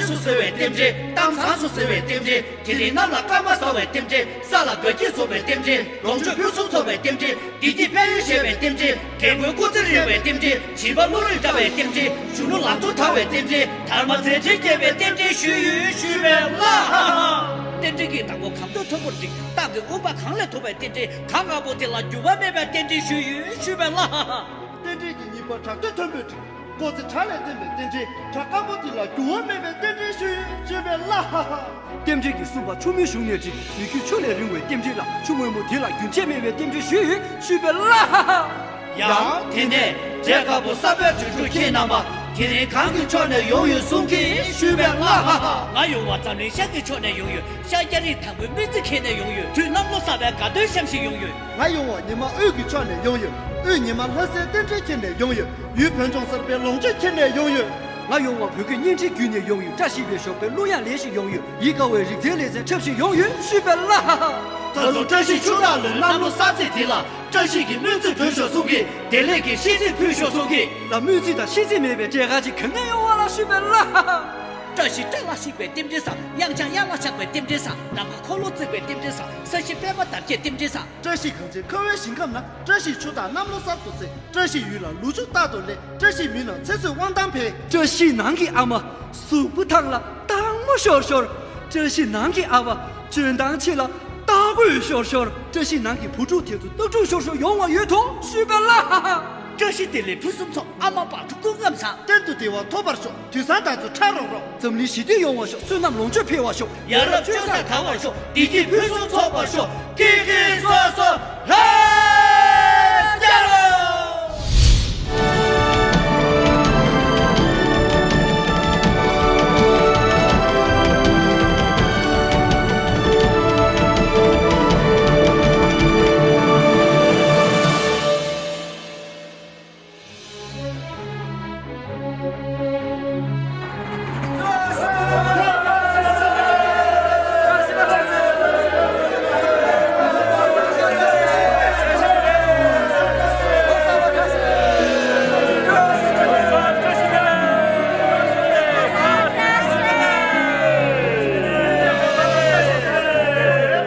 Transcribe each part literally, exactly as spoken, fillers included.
སུ་གསོལ་བའི་རྟེན་འབྲེལ། གཏམ་བཟང་སུ་གསོལ་བའི་རྟེན་འབྲེལ། དེ་རིང་གནམ་ལ་སྐར་མ་བཟང་བའི་རྟེན་འབྲེལ། ས་ལ་དགའ་སྐྱིད་འཛོམས་པའི་རྟེན་འབྲེལ། ལོངས་སྤྱོད་ཕུན་སུམ་ཚོགས་པའི་རྟེན་འབྲེལ། བདེ་སྐྱིད་དཔལ་ཡོན་བཞད་པའི་རྟེན་འབྲེལ། རྒན་རྒོན་སྐུ་ཚེ་རིང་བའི་རྟེན་འབྲེལ། བྱིས་པ་བློ་རིག་བཀྲ་བའི་རྟེན་འབྲེལ། གཞོན་ནུ་ལང་ཚོ་དར་བའི་རྟེན་འབྲེལ། དར་མ་མཛད་འཕྲིན་རྒྱས་པའི་རྟེན་འབྲེལ་ཞུ་ཡུལ་ཞུས་པའི་ལ། རྟེན་འབྲེལ་གྱི་བདག་པོ་གམ་མདོ་མཐོན་པོར་འགྲིག་སྟག་གི་དབུ་འཕང་གངས་ལས་མཐོ་བའི་རྟེན་འབྲེལ། གངས་དཀར་པོ་དེ་ལ་འགྱུར་བ་མེད་པའི་རྟེན་འབྲེལ་ཞུ་ཡུལ་ཞུས་པའི་ལ། རྟེན་འབྲེལ་གྱི་སྙིང་པོ་བྲག་སྟོད་མཐོན་པོར་འགྲིག་སྒོ་རྩེ་བྲག་ལས་བརྟན་པའི་རྟེན་འབྲེལ། བྲག་དཀར་པོ་དེ་ལ་འགྱུར་བ་མེད་པའི་རྟེན་འབྲེལ་ཞུ་ཡུལ་ཞུས་པའི་ལ། རྟེན་འབྲེལ་གྱི་གསུམ་པ་ཆུ་མོའི་གཞུང་ནས་འགྲིག་མི་ཁྱུ་ཆུ་ལས་རིང་བའི་རྟེན་འབྲེལ་ལ། ཆུ་སྔོན་མོ་དེ་ལ་རྒྱུན་ཆད་མེད་པའི་རྟེན་འབྲེལ་ཞུ་ཡུལ་ཞུས་པའི་ལ། ཡང་དེ་ནས་འབྲས་དཀར་པོ་བསམ་པའི་དོན་གྲུབ་ཁྱེད་རྣམ་པ། དེ་རིང་གངས་ཀྱི་ཕྱོགས་ནས་ཡོང་ཡོད་གསུང་གི་ཞུས་པའི་ལ། ང་ཡོང་བ་འཛམ་གླིང་ཤར་གྱི་ཕྱོགས་ནས་ཡོང་ཡོད། ཤར་རྒྱ་རིགས་དང་པོའི་སྨོན་ཚིག་ཁྱེར་ནས་ཡོང་ཡོད། དུས་གནམ་ལོ་གསར་པའི་དགའ་སྟོན་བཤམས་ཤིང་ཡོང་ཡོད། ང་ཡོང་བ་ཉི་མ་དབུས་ཀྱི་ཕྱོགས་ནས་ཡོང་ཡོད། དབུས་ཉི་མ་ལྷ་སའི་རྟེན་འབྲེལ་ཁྱེར་ནས་ཡོང་ཡོད། ཡུལ་བོད་ལྗོངས་གསར་པའི་ལོངས་སྤྱོད་ཁྱེར་ནས་ཡོང་ཡོད། ང་ཡོང་བ་བོད་ཀྱི་བརྙན་འཕྲིན་བརྒྱུད་ནས་ཡོང་ཡོད། བཀྲ་ཤིས་པའི་ཞོགས་པའི་གླུ་དབྱངས་ལེན་ཞིང་ཡོང་ཡོད། ཡིད་དགའ་བའི་རིག་རྩལ་ལེ་ཚན་འཁྲབ་ཞིང་ཡོང་ཡོད་ཞུས་པའི་ལ། ད་དུང་བཀྲ་ཤིས་ཆུ་སྟག་ལོའི་གནམ་ལོ་གསར་ཚེས་འདི་ལ། བཀྲ་ཤིས་ཀྱི་སྨོན་ཚིག་འབུལ་ཤོག་གསུང་གི་བདེ་ལེགས་ཀྱི་ཤིས་ཚིག་ཕུལ་ཤོག་གསུང་གི་ལ། སྨོན་ཚིག་དང་ཤིས་ཚིག་མེད་པའི་འབྲས་དཀར་ཅིག་གང་ནས་ཡོང་བ་ལ་ཞུས་པའི་ལ། བཀྲ་ཤིས་བཀྲ་ལ་ཤིས་པའི་རྟེན་འབྲེལ་བཟང་། དབྱངས་འཆང་དབྱངས་ལ་ཆགས་པའི་རྟེན་འབྲེལ་བཟང་། ནམ་མཁའ་འཁོར་ལོ་བརྩེགས་པའི་རྟེན་འབྲེལ་བཟང་། ས་གཞི་པད་མ་དར་རྒྱས་རྟེན་འབྲེལ་བཟང་། བཀྲ་ཤིས་གངས་ཅན་ཁ་བའི་ཞིང་ཁམས་ན། བཀྲ་ཤིས་ཆུ་སྟག་གནམ་ལོ་གསར་དུ་ཚེས། བཀྲ་ཤིས་ཡུལ་ལ་ལུག་ཕྱུགས་རྟག་ཏུ་ལེགས། བཀྲ་ཤིས་མི་ནང་ཚེ་བསོད་དབང་ཐང་འཕེལ། བཀྲ་ཤིས་ནང་གི་ཨ་མ་གཟུགས་པོ་ཐང་ལ་སྟག་མོ་ཤོར་ཤོར། བཀྲ་ཤིས་ནང་གི་ཨ་ཕ་འཇོན་ཐང་ཆེ་ལ་སྟག་རྒོད་ཤོར་ཤོར། བཀྲ་ཤིས་ནང་གི་བུ་ཕྲུག་དེ་ཚོ་སྟག་ཕྲུག་ཤོར་ཤོར་ཡོང་བ་ཡོད་དོ་ཞུས་པའི་ལ། བཀྲ་ཤིས་བདེ་ལེགས་ཕུན་སུམ་ཚོགས། ཨ་མ་བག་ཕྲུག་སྐུ་ཁམས་བཟང་། གཏན་དུ་བདེ་བ་ཐོབ་པར་ཤོག་དུས་བཟང་དར་ཚུལ་ཁྲ་རོག་རོག་འཛམ་གླིང་ཞི་བདེ་ཡོང་བར་ཤོག་བསོད་ནམས་ལོངས་སྤྱོད་འཕེལ་བར་ཤོག་ཡ་རབས་སྤྱོད་བཟང་དར་བར་ཤོག་བདེ་སྐྱིད་ཕུན་སུམ་ཚོགས་པར་ཤོག་ཀི་ཀི་སོ་སོ་ལྷ་རྒྱལ་ལོ།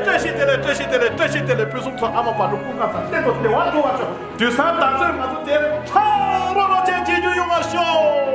བཀྲ་ཤིས་བདེ་ལེགས། བཀྲ་ཤིས་བདེ་ལེགས། བཀྲ་ཤིས་བདེ་ལེགས། ཕུན་སུམ་ཚོགས། ཨ་མ་བག་ཕྲུག་སྐུ་ཁམས་བཟང་། གཏན་དུ་བདེ་བ་འགྲོ་བར་ཤོག་དུས་བཟང་དར་ཚུལ་ང་ཚོ་དེར་ཁྲ་རོ་རོ་ཅན་བྱེད་རྒྱུ་ཡོང་བར་ཤོག་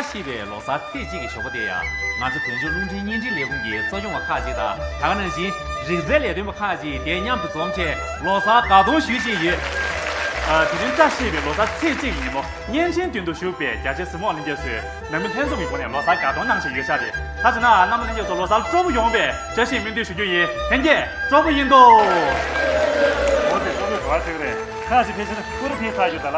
ཞེས་པའི་ལོ་གསར་ཚེས་གཅིག་གི་ཞོགས་པ་དེ་ཡང་ང་ཚོ་བོད་ལྗོངས་རླུང་འཕྲིན་བརྙན་འཕྲིན་ལས་ཁུངས་ཀྱི་གཙོ་སྐྱོང་བ་ཁག་ཅིག་དང་། ད་ག་ནང་བཞིན་རིག་རྩལ་ལས་དོན་པ་ཁག་ཅིག་དེ་མཉམ་དུ་འཛོམས་བྱས་ལོ་གསར་དགའ་གཏོང་ཞུ་བཞིན་ཡོད། ཨ། དེ་རིང་བཀྲ་ཤིས་པའི་ལོ་གསར་ཚེས་གཅིག་ཡིན་ལོ། བརྙན་འཕྲིན་མདུན་དུ་བཞུགས་པའི་རྒྱ་ཆེ་གཟིགས་མོ་ལྷན་རྒྱས་ཚོས་ནང་མི་ལྷན་འཛོམས་ཀྱི་སྒོ་ནས་ལོ་གསར་དགའ་གཏོང་གནང་བཞིན་ཡོད་ཤག་རེད། ད་བྱས་ན་རྣམ་པ་ལྷན་རྒྱས་ཚོ་ལོ་གསར་སྤྲོ་པོ་ཡོང་བའི་བཀྲ་ཤིས་སྨོན་འདུན་ཞུ་རྒྱུ་ཡིན། ལྷན་རྒྱས་སྤྲོ་པོ་ཡིན་དོ། འོ་དེ་སྤྲོ་པོའི་གོ་བ་ཚིག་རེད། ཁ་ཞིག་ཕལ་ཆེར་ཀུ་རུ་ཕན་ཚགས་རྒྱུ་ད་ལ།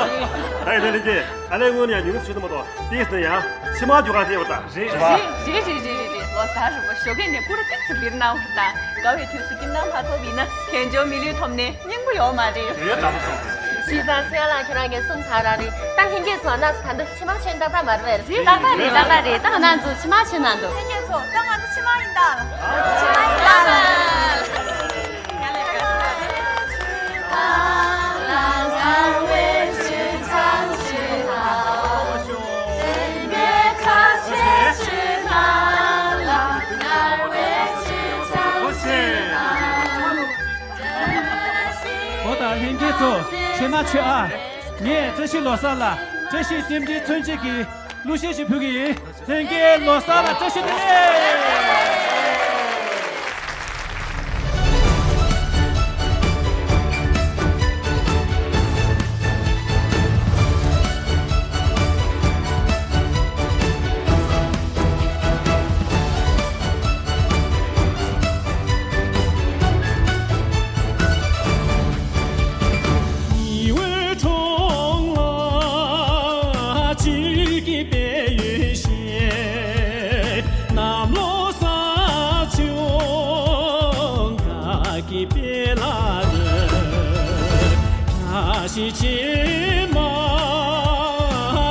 ད་ཡིན་ན་ལྷན་རྒྱས། ཨ་ལས་སྔོན་ཡང་ཉུང་ངུ་ཞུ་ཐུབ་མ་གཏོགས། དེས་ན་ཡང་ཕྱི་མ་རྒྱུ་ག་ཐེ་བ་དང་རེད། རེད་རེད་རེད་རེད་རེད། ལོ་གསར་རུ་བ་ཞོགས་ཀས་ནས་ཀུ་རུ་ཏིག་ཙི་ལིར་གནང་བ་དང་། དགའ་བའི་དུས་སུ་ཁྱིམ་ནང་མ་ཐོབ་ཡིན་ན་དལ་འབྱོར་མི་ལུས་ཐོབ་ནས་སྙིང་པོ་ཡོད་མ་རེད། རེད་ད་མ་སོང་། ཤིས་ཙང་སེ་ཡ་ལ་ཁྱེད་རང་གིས་གསུངས་ཚར་ར་རེད། ད་ལྷན་རྒྱས་ཚོ་ན་ད་འདི་ཕྱི་མ་ཆེན་ཏག་ཏག་མ་རེད་པས། རེད་ཏག་ཏག་རེད་ཏག་ཏག་རེད། ད་ང་ཚོ་ཕྱི་མ་ཆེན་ན་འདུག་ལྷན་རྒྱས་ཚོ་ད་ང་ཚོ་ཕྱི་མ་ཡིན་ད། ཕྱི་མ་ཡིན་ད། འོ་ད་ལྷན་རྒྱས་ཚོ་ཕྱི་མ་ཆོས་ཨ། ངས་བཀྲ་ཤིས་ལོ་གསར་ལ་བཀྲ་ཤིས་རྟེན་འབྲེལ་མཚོན་བྱེད་ཀྱི་གླུ་གཞས་ཤིག་ཕུལ་གི་ཡིན། ལྷན་རྒྱས་ལོ་གསར་ལ་བཀྲ་ཤིས་བདེ་ལེགས། ཉི་འོད་འཁྲུངས་ལ་གཅིག་གི་དཔལ་ཡོན་བཞད། གནམ་ལོ་གསར་བྱུང་དགའ་སྐྱིད་དཔལ་ལ་རོལ། བཀྲ་ཤིས་བྱེ་མ་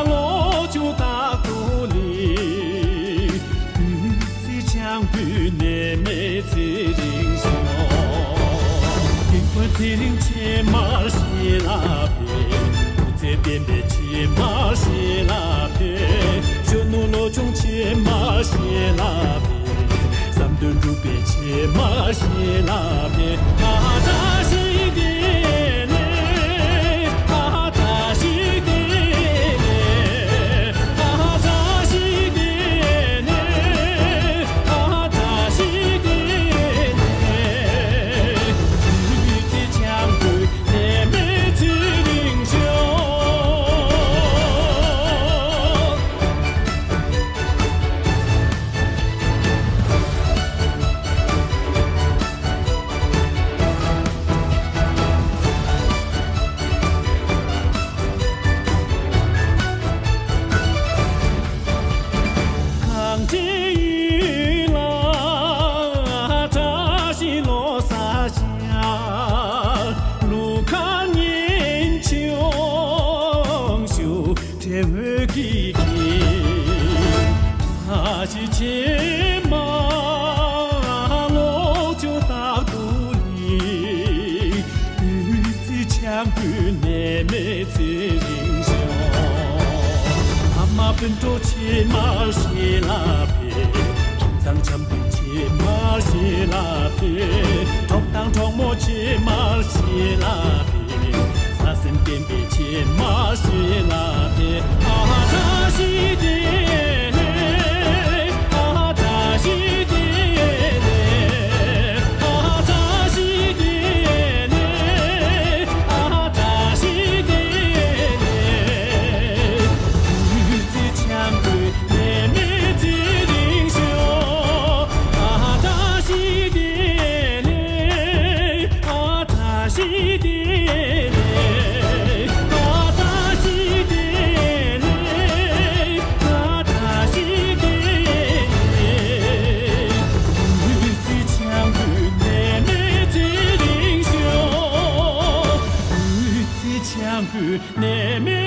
ལོ་ཕྱུགས་རྟག་ཏུ་ལེགས། བདུད་རྩི་འཆང་བའི་ནད་མེད་ཚེ་རིང་ཤོག་སྐྱེ་བ་ཚེ་རིང་བྱེ་མ་བཞད་ལ་ཕན། སྐུ་ཚེ་བརྟན་པའི་བྱེ་མ་བཞད་ལ་ཕན། གཞོན་ནུ་ལོ་ཆུང་བྱེ་མ་བཞད་ལ་ཕན། བསམ་དོན་འགྲུབ་པའི་བྱེ་མ་བཞད་ལ་ཕན། ཨ་བཀྲ་ཤིས་བདེ་ལེགས། ཨ་བཀྲ་ཤིས་བདེ་ལེགས། ཨ་བཀྲ་ཤིས་བདེ་ལེགས། ཨ་བཀྲ་ཤིས་བདེ་ལེགས། བདུད་རྩི་འཆང་བའི་ནད་མེད་ཚེ་རིང་ཤོག་གངས་ཅན་ཡུལ་ལ་བཀྲ་ཤིས་ལོ་གསར་ཤར། ལུག་ཁ་ངན་ཆུང་ཞུ། འབྲས་བུ་སྐྱིད་ཀྱིས་བཀྲ་ཤིས་བྱེ་མ་ལོ་ཕྱུགས་རྟག་ཏུ་ལེགས། བདུད་རྩི་འཆང་བའི་ནད་མེད་ཚེ་རིང་ཤོག་ཕ་མ་སྤུན་གྲོགས་བྱེ་མ་བཞད་ལ་ཕན། ཁྱིམ་ཚང་འཆམ་མཐུན་བྱེ་མ་བཞད་ལ་ཕན། གྲོགས་དང་གྲོགས་མོ་བྱེ་མ་བཞད་ལ་ཕན། བཟའ་སེམས་བརྟན་པའི་བྱེ་མ་བཞད་ལ་ཕན། ཨ་བཀྲ་ཤིས་བདེ་ལེགས། ཨ་བཀྲ་ཤིས་བདེ་ལེགས། ཨ་བཀྲ་ཤིས་བདེ་ལེགས། ཨ་བཀྲ་ཤིས་བདེ་ལེགས། བདུད་རྩི་འཆང་བའི་ནད་མེད་ཚེ་རིང་ཤོག་ཨ་བཀྲ་ཤིས་བདེ་ལེགས། ཨ་བཀྲ་ཤིས་བདེ་ལེགས། ཨ་བཀྲ་ཤིས་བདེ་ལེགས། ཨ་བཀྲ་ཤིས་བདེ་ལེགས། བདུད་རྩི་འཆང་བའི་ནད་མེད་ཚེ་རིང་ཤོག་བདུད་རྩི་འཆང་བའི་ནད་མེད་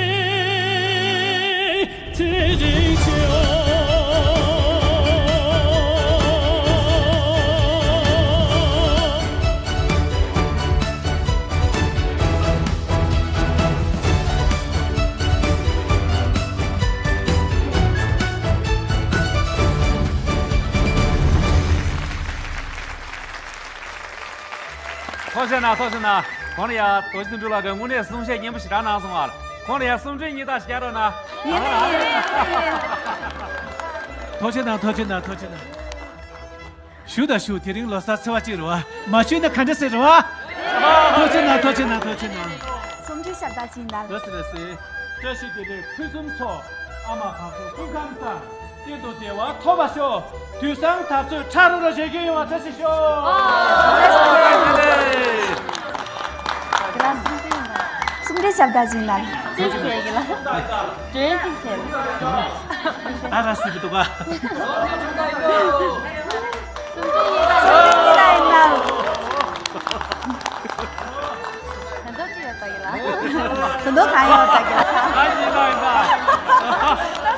ཚེ་རིང་ཤོག་ཐུགས་རྗེ་གནང་། ཐུགས་རྗེ་གནང་། གོང་ལ་ཡ་རྡོ་རྗེ་དོན་གྲུབ་ལགས་ཀྱིས་དངོས་གནས་གསུང་བཤད་སྙན་པོ་ཞེ་དྲག་གནང་སོང་ཨ། ཁོང་ལ་ཡང་གསུམ་སྒྲིལ་གཉིས་རྟགས་ཤིག་རྒྱག་རོགས་གནང་། ཡིན་ནི་ཡིན་ནི་ཡིན་ནི། ཐུགས་རྗེ་གནང་ཐུགས་རྗེ་གནང་ཐུགས་རྗེ་གནང་། ཞུ་དང་ཞུ། དེ་རིང་ལོ་གསར་ཚེས་པ་གཅིག་རེད་བ། མ་ཞུས་ན་ག་འདྲ་ཟེར་རེད་བ། ཐུགས་རྗེ་གནང་ཐུགས་རྗེ་གནང་ཐུགས་རྗེ་གནང་། གསུམ་སྒྲིལ་ཞབས་བདག་ཅིག་ཡིན་ད། ལགས་སོ་ལགས་སོ། བཀྲ་ཤིས་བདེ་ལེགས་ཕུན་སུམ་ཚོགས། ཨ་མ་བག་ཚོ་སྐུ་ཁམས་བཟང་། གཏན་དུ་བདེ་བ་ཐོབ་པར་ཤོག་དུས་བཟང་འཐབ་རྩོད་ཁྲ་རུ་རུ་བཞད་རྒྱུ་ཡོང་བ་བཀྲ་ཤིས་ཤོག་གསུམ་སྒྲིལ་ཞབས་བདག་ཅིག་ཡིན་ད། གསུམ་སྒྲིལ་ཞིག་བྱེད་ཀྱི་ལ། འདོན་ཅིག་བྱེད་ལ། ཨ་ར་སི་བི་འདུག་ག་གསུམ་སྒྲིལ་ཡིན་ད། ད་དུང་ཅི་ཡོད་ད་གི་ལ། ད་དུང་གང་ཡོད་ད་གི་ལ།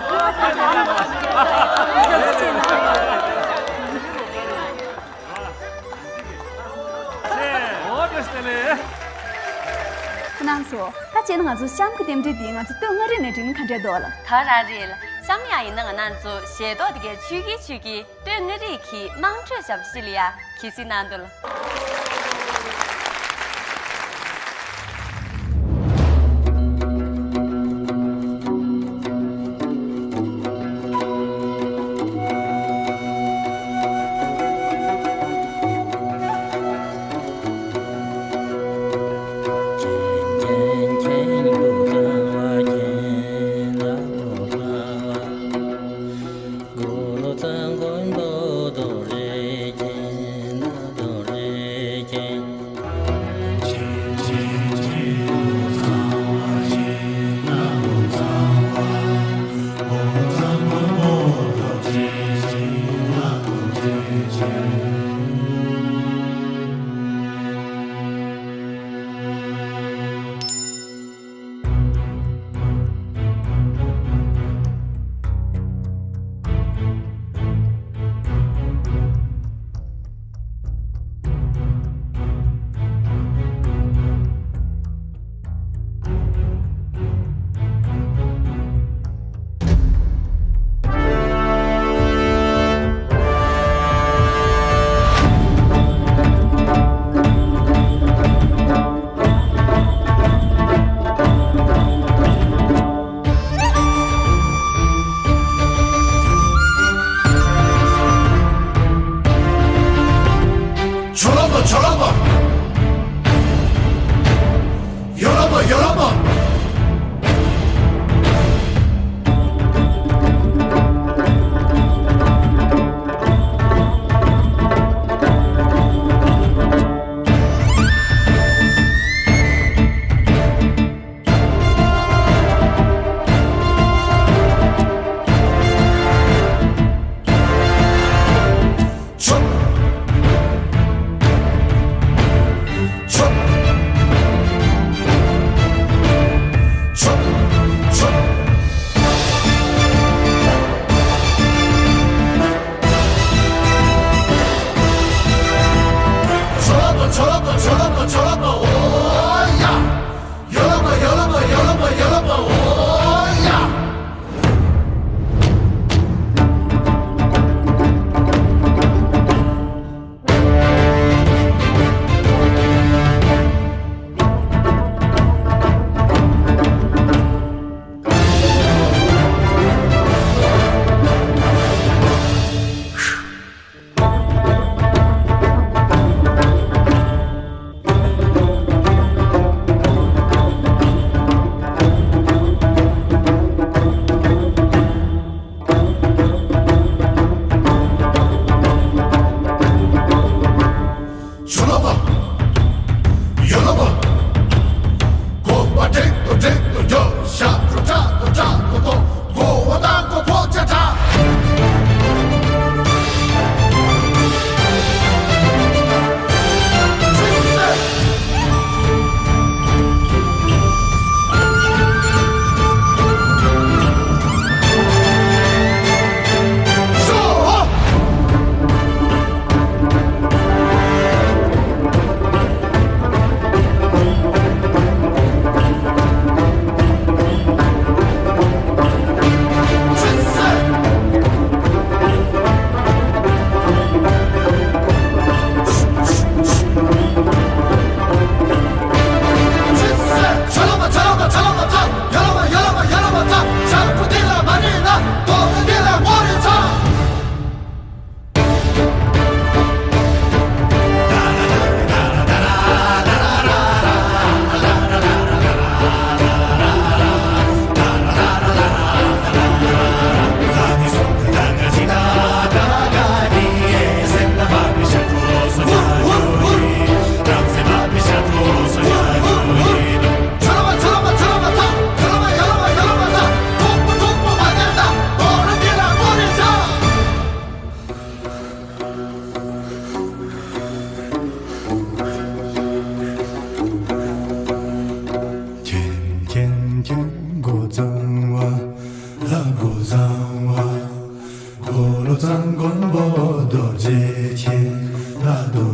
ཁོ་རྣམ་ཚོ། ད་བྱས་ན་ང་ཚོ་གཤམ་གྱི་རྟེན་འབྲེལ་འདི་ང་ཚོ་སྟོད་མངའ་རིས་ནས་འགྲིམ་ག་འདྲས་འདུག་ལ། ད་རང་རེད་ལ། གཤམ་ཡང་ཡིན་ན་ང་རྣམ་ཚོ་ཞལ་ཏོག་དེ་གའི་ཆུ་གི་ཆུ་གི་སྟོད་མངའ་རིས་ཀྱི་དམངས་ཁྲོད་ཞབས་ཕྱི་ལ་ཡ་གལ་སྲིད་གནང་འདུག་ལ།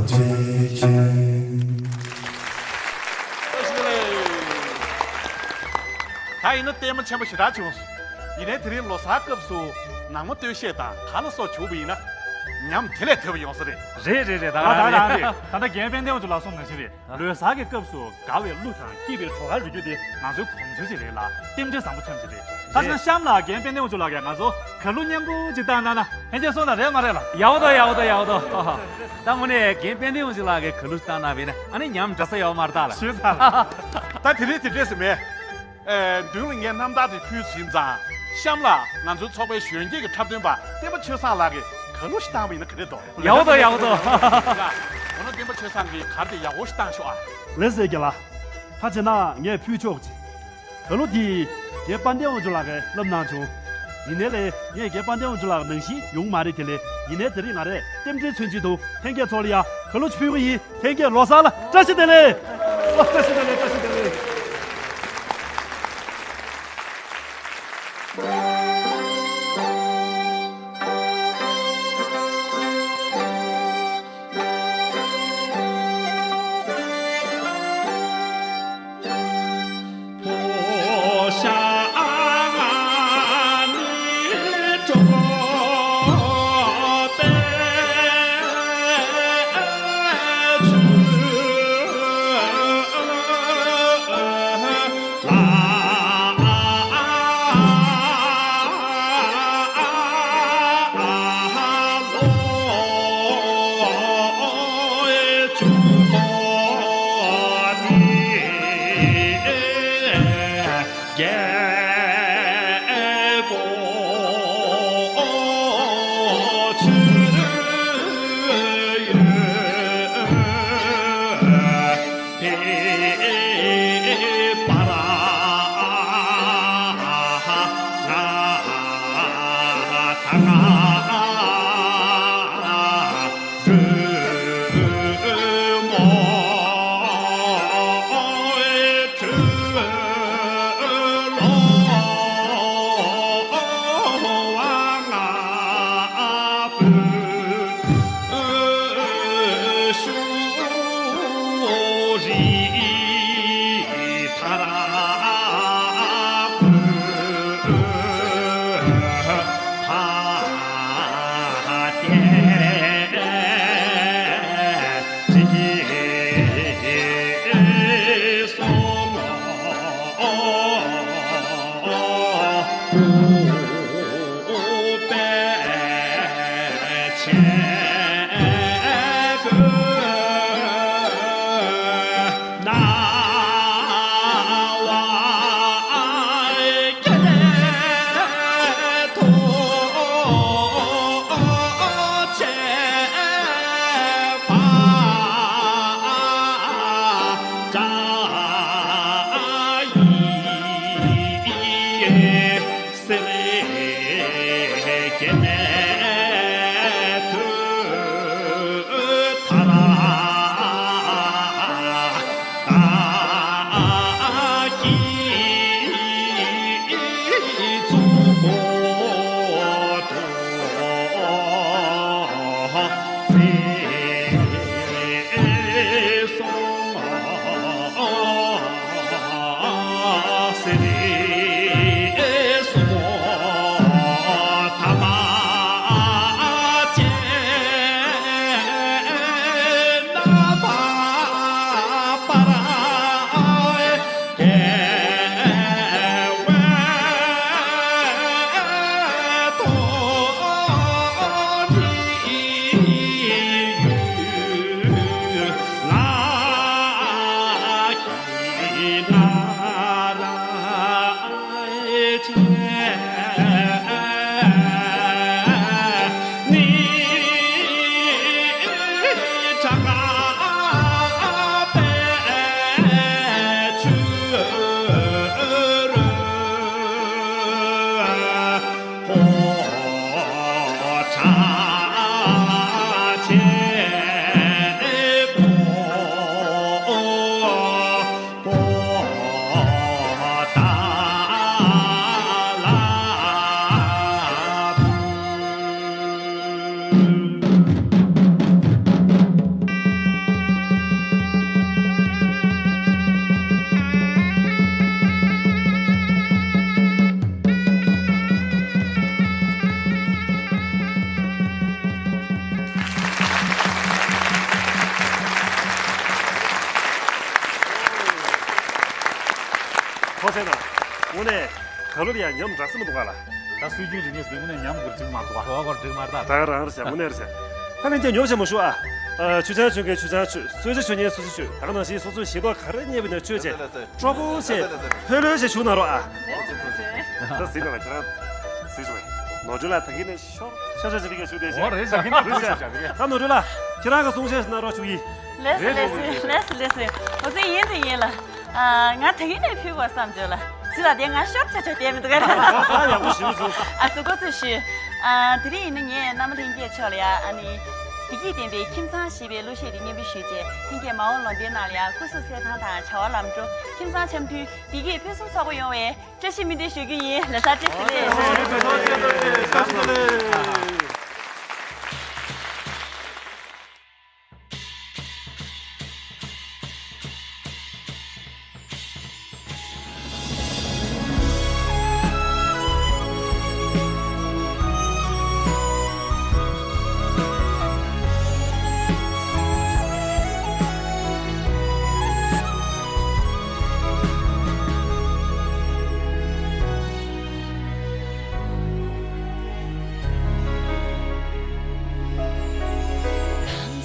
ད་ཡིན་ན་ལྟད་མོ་ཆེན་པོ་ཞེ་དྲག་བྱུང་སོང་། ཡིན་ནའི་དེ་རིང་ལོ་གསར་སྐབས་སུ་ནང་མི་སྟོད་གཞས་དང་གར་ལ་སོགས་བྱུང་བ་ཡིན་ན། ཉམས་དེ་ལས་དོད་པ་ཡོང་ས་རེད། རེད་རེད་རེད། ད་ད་ད་ད་རེད། ད་ལྟ་རྒན་དཔལ་ལྡན་དབང་ཕྱུག་ལགས་གསུངས་ནང་བཞིན་རེད། ལོ་གསར་གྱི་སྐབས་སུ་དགའ་བའི་གླུ་དང་སྐྱིད་པའི་བྲོ་གར་རོལ་རྒྱུ་དེ་ང་ཚོའི་གོམས་སྲོལ་ཞིག་རེད་ལ། རྟེན་འབྲེལ་བཟང་པོ་མཚོན་གྱི་རེད། ད་ཆ་གཤམ་ལ་རྒན་དཔལ་ལྡན་དབང་ཕྱུག་ལགས་ཀྱིས་ང་ཚོ་གར་གླུ་སྙན་པོ་ཅིག་བཏང་གནང་ན་ཕན་ཆད་སོང་ན་རེད་མ་རེད་ལ། ཡག་པོ་འདུག་ཡག་པོ་འདུག་ཡག་པོ་འདུག་ད་དངོས་གནས་རྒན་དཔལ་ལྡན་དབང་ཕྱུག་ལགས་ཀྱིས་གར་གླུ་བཏང་གནང་བས་ན་ཨ་ནི་ཉམས་འདྲ་ས་ཡོད་མ་རེད་ད་ལ། ཞུས་ཚར་ལ། ད་དེ་རིང་དེ་འདྲས་སེ་མེད། ཨེ། མདུན་ལ་ངས་རྣམ་ཐར་དེ་ཕུལ་ཟིན་ཙང་། གཤམ་ལ་ང་ཚོའི་ཚོགས་པའི་གཞོན་སྐྱེས་ཀྱི་འཁྲབ་སྟོན་པ་བསྟན་པ་ཆོས་བཟང་ལགས་ཀྱིས་གར་གླུ་ཞིག་བཏང་བ་ཡིན་ན་ག་འདྲས་འདུག་ཡག་པོ་འདུག་ཡག་པོ་འདུག་འོ་ན་བསྟན་པ་ཆོས་བཟང་གིས་གར་དེ་ཡག་པོ་ཞིག་བཏང་ཤོག་ཨ། ལགས་སོ་རྒན་ལགས། ད་བྱས་ན་ངས་ཕུལ་ཆོག་ཅིག་གར་གླུ་འདི་རྒན་དཔལ་ལྡན་དབང་ཕྱུག་ལགས་ཀྱིས་བསླབས་གནང་བྱུང་། ཡིན་ནའི་ལས་ངས་རྒན་དཔལ་ལྡན་དབང་ཕྱུག་ལགས་ནང་བཞིན་ཡོང་མ་རེད་དེ་ལས། ཡིན་ནའི་དེ་རིང་ང་རས་རྟེན་འབྲེལ་མཚོན་ཆེད་དུ་ལྷན་རྒྱས་ཚོ་ལ་ཡ་གར་གླུ་ཅིག་ཕུལ་གི་ཡིན། ལྷན་རྒྱས་ལོ་གསར་ལ་བཀྲ་ཤིས་བདེ་ལེགས། ཨོ། བཀྲ་ཤིས་བདེ་ལེགས། བཀྲ་ཤིས་བདེ་ལེགས། དངོས་གནས་ག་ལོར་ཡང་ཉམས་འདྲ་ས་མི་འདུག་ག་ལ། ད་སྲོལ་རྒྱུན་རིག་གནས་སུ་དངོས་གནས་ཉམས་དགོས་འགྲིག་མ་འདུག་ག་གྲོགས་སྐོར་འགྲིག་མ་རེད་ད། ད་ག་རང་རེད་ཤག་དངོས་གནས་རེད་ཤག་ད་ལན་ཅན་ཉོབ་ཤ་མ་ཞུ་ཨ། ཆུ་ཆང་ཆུ་མཁན་ཆུ་ཆང་ཆུ། གསོལ་ཇ་མཆོད་མཁན་གསོལ་ཇ་མཆོད། ད་ག་ནང་བཞིན་སོ་སོའི་ཞེ་ཏོག་ག་རེ་རྙེད་པ་ཡིན་ན་མཆོད་བྱས། སྤྲོ་པོ་བྱས། ལྷོད་ལྷོད་བྱས་བཞུགས་གནང་རོགས་ཨ། ད་གཟིགས་གནང་ལ་ཁྱེད་རང་གཟིགས་བྱུང་བས། ནོར་འཁྲུལ་ལ་ད་གིན་ནས་ཤོར་ཤོར་ཤོར་བྱེད་པའི་ཞུ་བདེ་ཞེས། འོ་རེད་ཤག་གིན་ནས་ཕུལ་ཤག་གིན། ད་ནོར་འཁྲུལ་ལ་ཁྱེད་རང་གི་གསུང་བཤད་གནང་རོགས་ཞུ་ཡིན། ལེས་ལེས་ལེས་ལེས། འོ་ཙི་ཡིན་དུ་ཡིན་ལ། ང་ད་གིན་ནས་ཕུལ་དགོས་བསམ་བྱོས་ལ། ཅི་ལ་དེ་ང་ཤོར་ཆ་ཆ་བསྡད་མི་འདུག་ག་ད་ཡག་པོ་ཞུ་སོང་། ཨ་ཙི་གོ་ཚོད་ཞུ། དེ་རིང་ཡིན་ན་ངས་བླ་མ་ལྷན་རྒྱས་མཆོག་ལ་ཡ་ཨ་ནི། བདེ་སྐྱིད་ལྡན་པའི་ཁྱིམ་ཚང་ཞེས་པའི་གླུ་གཞས་དེ་སྙན་སྒྲོན་ཞུས་རྗེས་ལྷན་རྒྱས་མ་འོངས་ལོ་ཟླའི་ནང་ལ་ཡང་སྐུ་གཟུགས་གསལ་ཐང་དང་བྱ་བ་ལམ་འགྲོ། ཁྱིམ་ཚང་འཆམ་མཐུན་བདེ་སྐྱིད་ཕུན་སུམ་ཚོགས་པ་ཡོང་བའི་བཀྲ་ཤིས་སྨོན་འདུན་ཞུ་རྒྱུ་ཡིན། ལེ་ཚ་བཀྲ་ཤིས་བདེ་ལེགས། བཀྲ་ཤིས་བདེ་ལེགས། བཀྲ་ཤིས་བདེ་ལེགས། དེང་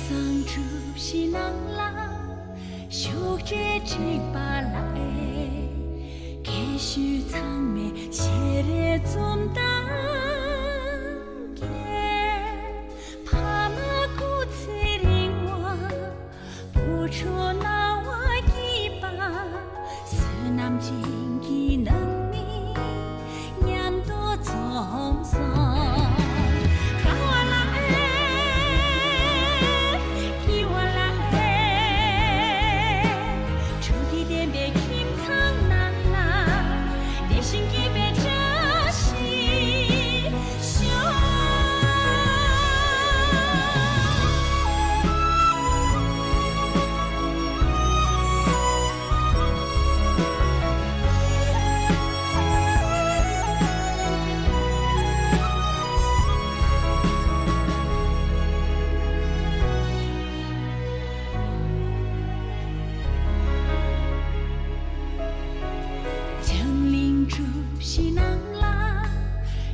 སང་གྲུ་བཞི་ནང་ལ། ཤུགས་ཀྱིས་འཁྲིག་པ་ལ་ཨེ། སྐད་ཤུད་ཚང་མས་ཞལ་རས་འཛུམ་མདངས་ཁྱེར། ཕ་མ་སྐུ་ཚེ་རིང་བ། བུ་ཕྲུག་རྣ་བ་སྐྱིད་པ། བསོད་ནམས་ཅན་གྱི་ནང་མི་མཉམ་དུ་འཛོམས་སོང་། དགའ་བ་ལ་ཨེ། སྐྱིད་པ་ལ་ཨེ། སྤྲོ་སྐྱིད་ལྡན་པའི་ཁྱིམ་ཚང་ནང་ལ། བདེ་ཞིང་སྐྱིད་པའི་བཀྲ་ཤིས་ཤོག། བྱང་གླིང་གྲུ་བཞི་ནང་ལ།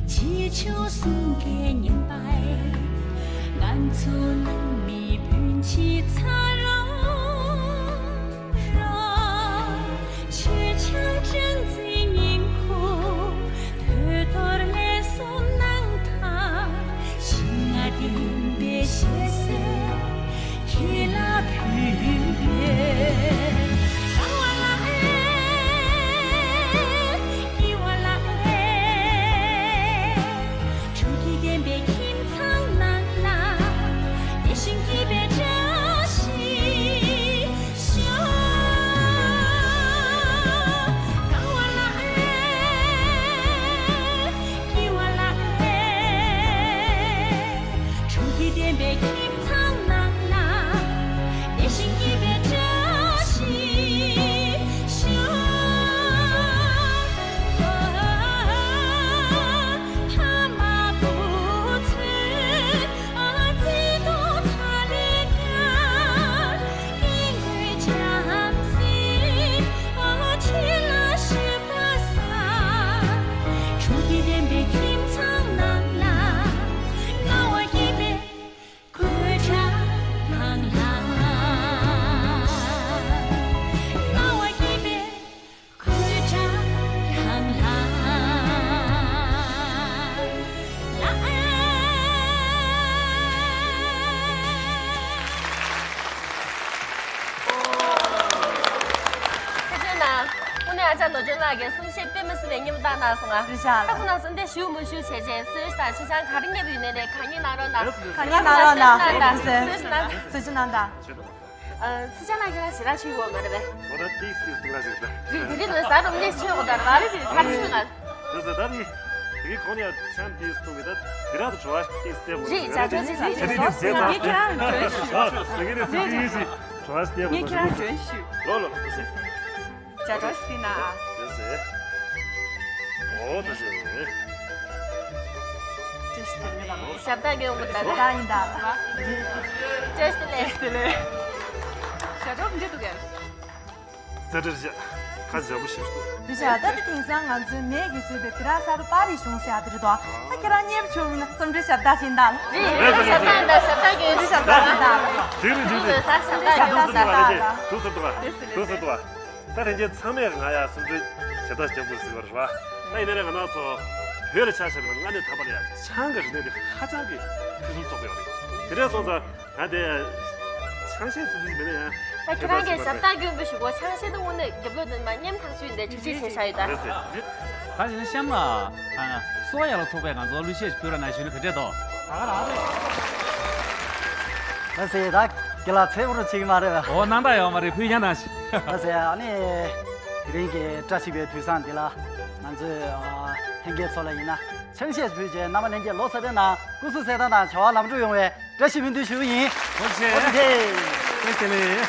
བྱིའུ་ཆུང་གསུང་སྐད་སྙན་པས། ང་ཚོ་ནང་མི་སྤུན་མཆེད་ཚ་རོག་རོག། མཆོད་ཆང་སྦྲང་རྩི་སྙིང་ཁུ། ཕོ་ཐོར་ལས་གསུམ་གནང་དང་། ཞིམ་མངར་ལྡན་པའི་བཤད་སྲོལ་ཁྱེད་ལ་ཕུལ་ཡོད། དགའ་བ་ལ་ཨེ། སྐྱིད་པ་ལ་ཨེ། སྤྲོ་སྐྱིད་ལྡན་པའི་ཁྱིམ་ཚང་ནང་ལ། བདེ་ཞིང་སྐྱིད་པའི་བཀྲ་ཤིས་ཤོག། དགའ་བ་ལ་ཨེ། སྐྱིད་པ་ལ་ཨེ། སྤྲོ་སྐྱིད་ལྡན་པའི་ཁྱིམ་ཚང་ནང་ལ། བདེ་ཞིང་སྐྱིད་པའི་བཀྲ་ཤིས་ཤོག། ཕ་མ་བུ་ཚོས་བརྩེ་དུང་ཐ་ལེ་ཀ། སྐྱིད་འདོད་བྱམས་བརྩེ་ཁྱེད་ལ་ཞུ་བ་ས། སྤྲོ་སྐྱིད་ལྡན་པའི་ཁྱིམ་ཚང་ནང་ལ། དགའ་བ་སྐྱིད་པའི་གོས་ཁྲ་ལྷང་ལྷང་། དགའ་བ་སྐྱིད་པའི་གོས་ཁྲ་ལྷང་ལྷང་། ལ་ཨེ། ཐུགས་རྗེ་གནང་། དངོས་གནས་ཨ་ཅག་ནོར་སྒྲོན་ལགས་ཀྱིས་གསུང་བཤད་དཔེ་མི་སྲིད་པའི་སྙན་པོ་བཏང་གནང་སོང་ང་། རེད་ཤག་ད་ཁོང་རྣམ་ཚོ་འདིར་བཞུགས་མི་བཞུགས་བྱས་རྗེས་གསོལ་ཇ་དང་ཆུ་ཆང་ག་རེ་མཉེས་པ་ཡིན་ནའི་རེད། གང་ཉིད་གནང་རོགས་གནང་། གང་ཉིད་གནང་རོགས་གནང་། གསོལ་ཇ་གནང་དང་། གསོལ་ཇ་གནང་དང་། ཨ། ཚེ་ཆང་ལགས་ཁྱེད་རང་ཞེ་དྲག་མཆོད་ཡོད་མ་རེད་པས། འོ་ད་ཏིག་ཏིག་ཏུ་ལ་ཞིག་ད། རེད། དེ་རིང་ལ་ཟ་རུང་ནས་མཆོད་དགོས་ད་ར་རེ་ཞིག་ད་རེ་ཞིག་ལ། རེད་ཟེར་ད་རེད། དེ་གི་གོང་ནས་ཆང་ཏིག་ཏུ་མི་ད་དེ་ར་དུ་བྲོ་བ་ཏིག་སྟེ་མོ་རེད། ཅག་ཅག་ཅག་ཅག་ཅག་ཅག་ཅག་ངས་ཁྱེད་རང་ལ་བྲོས་ཤིག་ཨ་དེ་གི་ནས་ཅིག་ཅིག་ཅིག་བྲོ་བ་སྟེ་མོ་ངས་ཁྱེད་རང་ལ་བྲོས་ཤིག་ལོ་ལོ་ལོ། ཅག་ཅག་ཞིག་ན་ཨ། རེད་ཟེར། འོ་ད་ཞིག་བཀྲ་ཤིས་བདེ་ལེགས། ཞབས་བཏགས་ཀྱི་ཡོང་གི་ད་རེད། ད་ཡིན་ད། བཀྲ་ཤིས་བདེ་ལེགས། བཀྲ་ཤིས་བདེ་ལེགས། ཞབས་བྲོ་འདི་འདུག་གས། ཛ་དྲག་བྱས། ཁ་འཇམ་པོ་ཞིག་འདུག་རེད་ཤག་ད་དེ་དེང་སང་ང་ཚོའི་མེས་ཀྱིས་བཟོས་པའི་བི་ར་ས་རུ་པར་རིས་གཞུང་ཟེར་ཡག་དེ་རེད་དོ། ད་ཁྱེད་རང་མཉེས་པོ་བྱུང་མིན་ན་རྩོམ་འབྲི་ཞབས་ཏག་ཅིག་འདུག་རེད་རེད། ཞབས་ཏག་འདུག་ཞབས་ཏག་གི་རེད། ཞབས་ཏག་ཅིག་འདུག་དེ་རེད་དེ་རེད། ཞབས་ཏག་གི་རེད། ཞབས་ཏག་གི་རེད། འདུག་སེ་འདུག་ག་ད་ཅིག་འདུག་སེ་འདུག་ག་འདུག་སེ་འདུག་ག་ད་དེ་རྗེས་ཚང་མས་ང་ཡ་སེམས་ཁྲལ་ཞེ་དྲག་བྱེད་དགོས་ཟེར་བ་རེད་བ། ད་ཡིན་ནའི་ང་རང་ཚོ་བོད་ལ་ཆ་བཞག་པ་ན་སྔ་ནས་ད་བར་ཡ་ཆང་གི་རིག་གནས་དེ་ཧ་ཅང་གི་ཕུན་སུམ་ཚོགས་པ་ཡོད་རེད། དེ་འདྲ་སོང་ཙང་ང་དེ་ཆང་ཤས་ཚུལ་ཚུལ་མེད་ན་ཡང་། ད་ཁྱེད་རང་གིས་ཞབས་སྟག་གྱོན་པའི་གཞུག་གུ་ཆང་ཤས་དེ་དངོས་གནས་རྒྱབ་ལོགས་དེ་མ་མཉམ་ཐག་ཆོད་ཡིན་ཏེ་གྲ་སྒྲིག་བྱས་བཞག་ཡོད་ད། རེད་ཟེར། ད་ཡིན་ན་གཤམ་ལ་ཨ་སོ་ཡ་ལ་ཚོགས་པས་ང་ཚོར་གླུ་གཞས་ཤིག་ཕུལ་རོགས་གནང་ཞུས་ན་ག་འདྲས་འདུག་ད་ག་རང་རེད། ལགས་སེ། ད་དགེ་ལགས་ཚེ་འུར་བྱེད་ཀྱི་མ་རེད་པས། འོ་གནང་ད་ཡོད་མ་རེད། ཕུལ་ཡ་གནང་ཞིག་ལགས་སེ། ཨ་ནི་དེ་རིང་གི་བཀྲ་ཤིས་པའི་དུས་བཟང་འདི་ལ་ང་ཚོའི་ཨ་ལྷན་རྒྱས་ཚོ་ལ་ཡིན་ན་ཆང་གཞས་ཕུལ་རྗེས་རྣམ་པ་ལྷན་རྒྱས་ལོ་གསར་པའི་ནང་སྐུ་གཟུགས་གསལ་ཐང་དང་བྱ་བ་ལམ་འགྲོ་ཡོང་བའི་བཀྲ་ཤིས་སྨོན་འདུན་ཞུ་གི་ཡིན། ཐུགས་རྗེ་ཆེ། ཐུགས་རྗེ་ཆེ། ཐུགས་རྗེ་ཆེ། ཐུགས་རྗེ་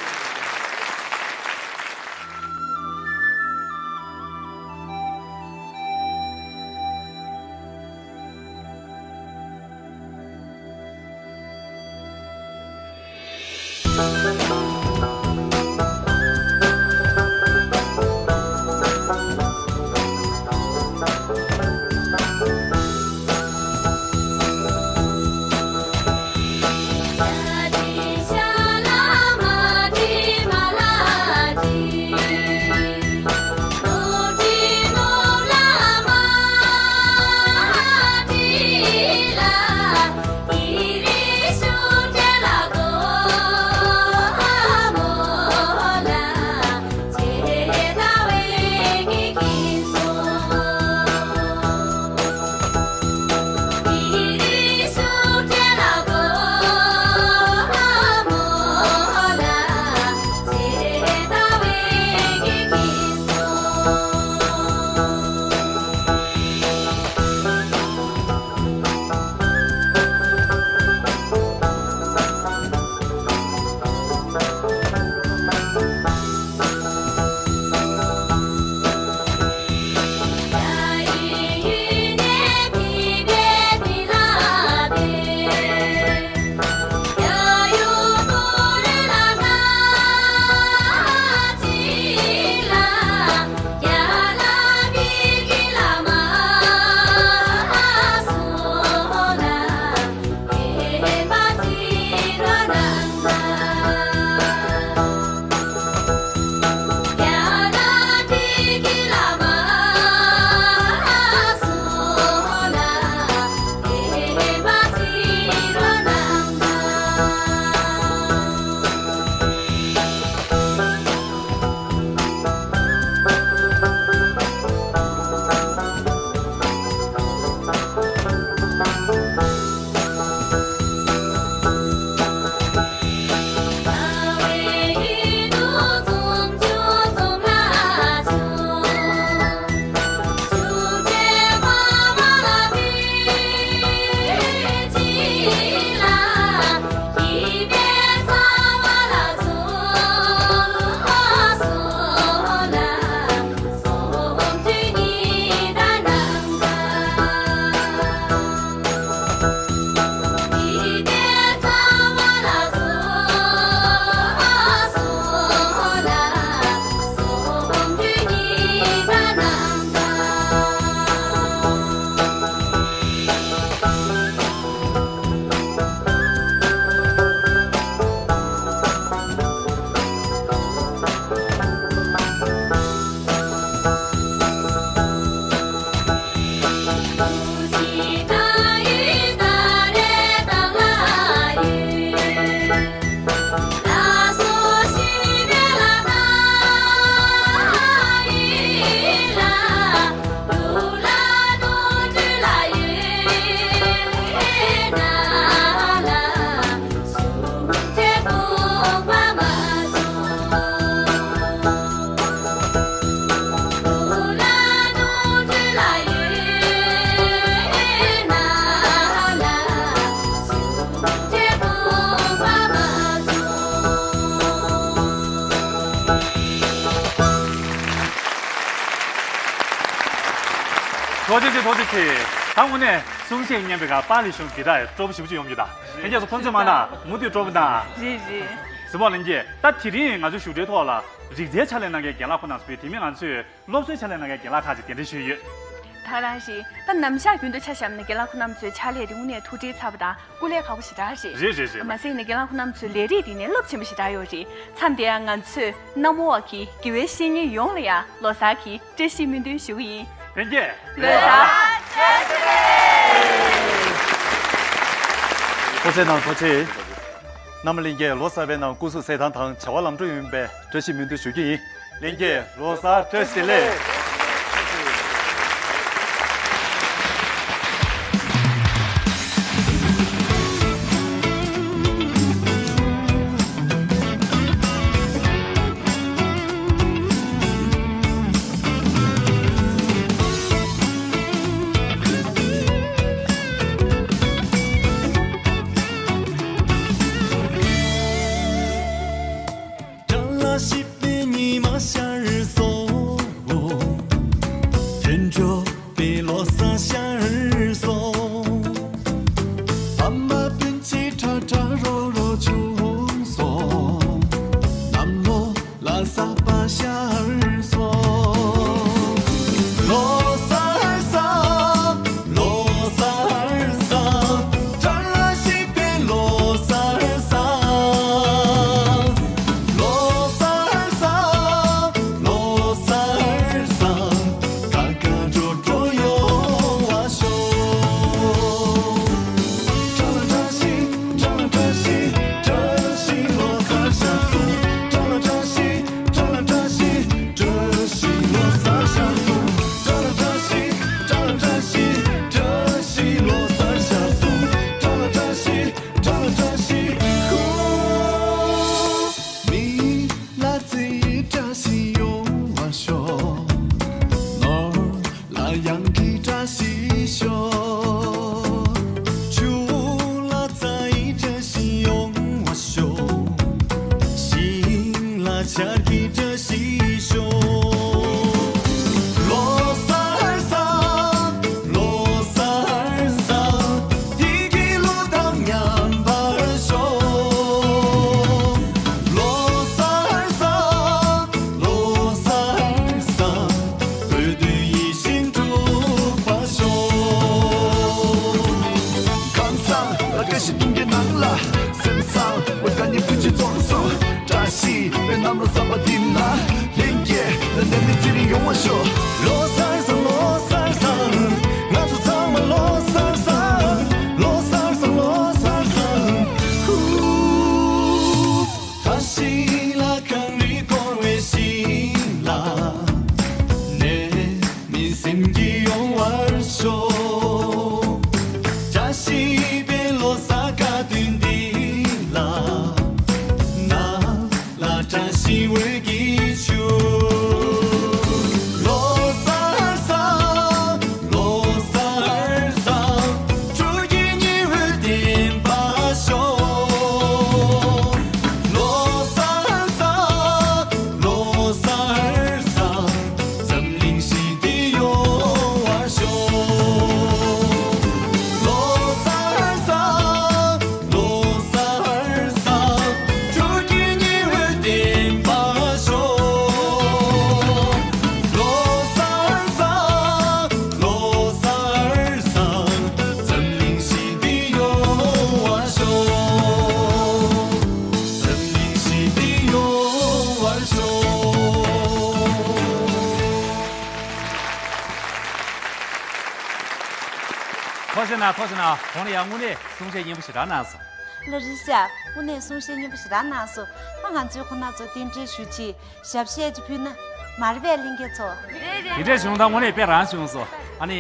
ཆེ། ད་དངོས་གནས་གསུང་བཤད་སྙན་པའི་ཁར་པཱ་ལི་གཞུང་གི་ད་སྤྲོ་པོ་ཞེ་པོ་ཅིག་ཡོང་གི་ད། ལྷན་རྒྱས་ཚོ་ཁོང་ཚོའི་མ་ན་མུ་མཐུད་སྤྲོ་པོ་ད། རེད་རེད། གཟིགས་མོ་ལྷན་རྒྱས། ད་དེ་རིང་ང་ཚོའི་བཞུགས་གྲལ་ཐོག་ལ་ རིག་རྩལ་ཕྱག་ལས་གནང་མཁན་རྒན་ལགས་ཁོང་རྣམ་ཚོ་དེ་མིན་ང་ཚོས་སློབ་གསོའི་ཕྱག་ལས་གནང་མཁན་རྒན་ལགས་ཁག་ཅིག་གདན་འདྲེན་ཞུས་ཡོད། ད་རང་རེད། ད་ནམ་ཞག་རྒྱུན་དུ་ཆ་བཞག་ན་རྒན་ལགས་ཁོང་རྣམ་ཚོའི་ཕྱག་ལས་དེ་དངོས་གནས་ཐུགས་ཁྲལ་ཚ་པོ་དང་སྐུ་ལས་ཁག་པོ་ཞེ་དྲག་རེད། རེད་རེད་རེད། མ་ཟད་ནས་རྒན་ལགས་ཁོང་རྣམ་ཚོའི་ལས་རིགས་དེ་ནས་རླབས་ཆེན་པོ་ཞེ་དྲག་ཡོད་རེད། མཚམས་དེ་ཡང་ང་ཚོས་གནམ་འོག་གི་དགེ་བའི་བཤེས་གཉེན་ཡོངས་ལ་ཡང་ལོ་གསར་གྱི་བཀྲ་ཤིས་སྨོན་འདུན་ཞུ་གི་ཡིན། ལྷན་རྒྱས། ལོ་གསར་བཀྲ་ཤིས་བདེ་ལེགས། ཐུགས་རྗེ་གནང་། ཐུགས་རྗེ་ཆེ། རྣམ་པ་ལྷན་རྒྱས་ལོ་གསར་པའི་ནང་སྐུ་གཟུགས་གསལ་ཐང་དང་བྱ་བ་ལམ་འགྲོ་ཡོང་བའི་བཀྲ་ཤིས་སྨོན་འདུན་ཞུ་རྒྱུ་ཡིན། ལྷན་རྒྱས་ལོ་གསར་བཀྲ་ཤིས་བདེ་ལེགས། ཐུགས་རྗེ་གནང་། ཐུགས་རྗེ་གནང་། གོང་ལ་ཡང་དངོས་གནས་གསུང་བཤད་སྙན་པོ་ཞེ་དྲག་གནང་སོང་། ལགས་རེད་ཤག་དངོས་གནས་གསུང་བཤད་སྙན་པོ་ཞེ་དྲག་གནང་སོང་། ཨ་ང་ཚོས་ཁོང་རྣམ་ཚོ་རྟེན་འབྲེལ་ཞུ་ཆེད་ཞབས་གཞས་ཅིག་ཕུལ་ན་མ་རེད་པས་ལྷན་རྒྱས་ཚོ། དེ་འདྲས་བྱུང་ད་དངོས་གནས་དཔེ་རང་བྱུང་སོང་། ཨ་ནི།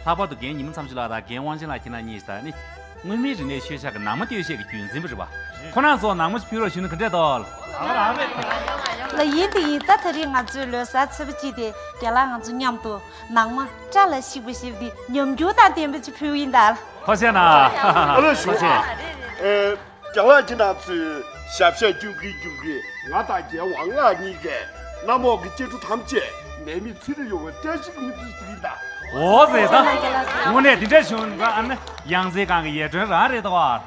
ལྷག་པར་དུ་རྒན་ཉི་མ་མཚམས་ཆུ་ལགས་དང་རྒན་དབང་ཆེན་ལགས་ཁྱེད་རྣམ་གཉིས་དང་ནི། མངོན་མིན་རིག་གནས་ཤུལ་བཞག་གི་ནང་མ་སྟོད་གཞས་ཀྱི་རྒྱུན་འཛིན་པ་རེད་པ། ཁོང་རྣམ་ཚོ་ནང་མ་ཞིག་ཕུལ་རོགས་ཞུས་ན་ག་འདྲས་འདུག། ལགས་ཡིན་དེ་ཡིན། ད་དེ་རིང་ང་ཚོའི་ལོ་གསར་ཚེས་པ་གཅིག་དེ་རྒན་ལགས་ང་ཚོ་མཉམ་དུ་ནང་མ་བཀྲ་ལ་ཤིས་པ་ཞེས་པ་དེ་ཉམས་འགྱུར་དང་ལྡན་པ་ཅིག་ཕུལ་གི་ཡིན་ད། ཐུགས་རྗེ་གནང་། ཨ་ལོ་ཞུ། ཐུགས་རྗེ་ཆེ། ཨེ། རྒན་ལགས་ཁྱེད་རྣམ་ཚོས་ཞབས་ཞབས་རྒྱུག་གིན་རྒྱུག་གིན་ང་དང་རྒན་དབང་ལགས་གཉིས་ཀས་གནམ་འོག་གི་གཅེས་ཕྲུག་ཐམས་ཅད་ནད་མེད་ཚེ་རིང་ཡོང་བའི་བཀྲ་ཤིས་སྨོན་འདུན་ཞུ་གི་ཡིན་ད། འོ་ཟེར་ད། དངོས་གནས་འདི་འདྲ་བྱུང་ན་ཨ་ནི་ཡང་རྩེ་སྒང་གི་ཡར་དྲོན་རང་རེད་དོ། ཨ་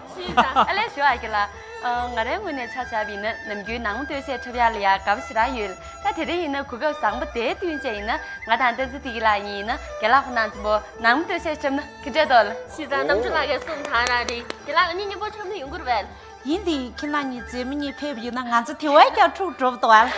ལས་ཞུ་ཨ་ཀི་ལ། ཨ། ང་རའི་ངོས་ནས་ཆ་བཞག་པ་ཡིན་ན་ནམ་རྒྱུན་ནང་མི་སྟོད་གཞས་འཁྲབ་ཡག་ལ་ཡ་དགའ་པོ་ཞེ་དྲག་ཡོད། ད་དེ་རིང་ཡིན་ན་གོ་སྐབས་བཟང་པོ་དེ་བསྟུན་བྱས་ཡིན་ན་ང་དང་བསྟན་འཛིན་བདེ་སྐྱིད་ལགས་གཉིས་ཡིན་ན་རྒན་ལགས་ཁོང་རྣམ་ཚོ་པོ་ནང་མི་སྟོད་གཞས་འཁྲབ་ན་ག་འདྲ་འདུག་ལགས། གཞི་རྩ་རྣམ་དཔྱོད་ལགས་ཀྱིས་གསུངས་དང་རང་རེད། རྒན་ལགས་ང་གཉིས་མཉམ་པོ་འཁྲབ་ན་ཡོང་གི་རེད་པས། ཡིན་དེ་ཁྱེད་རང་གཉིས་མཛེས་མ་གཉིས་ཕེབས་ཡོད་ན་ང་ཚོ་དེ་བས་ཀྱང་འཁྲུག་འགྲོ་འདུག་ཨ།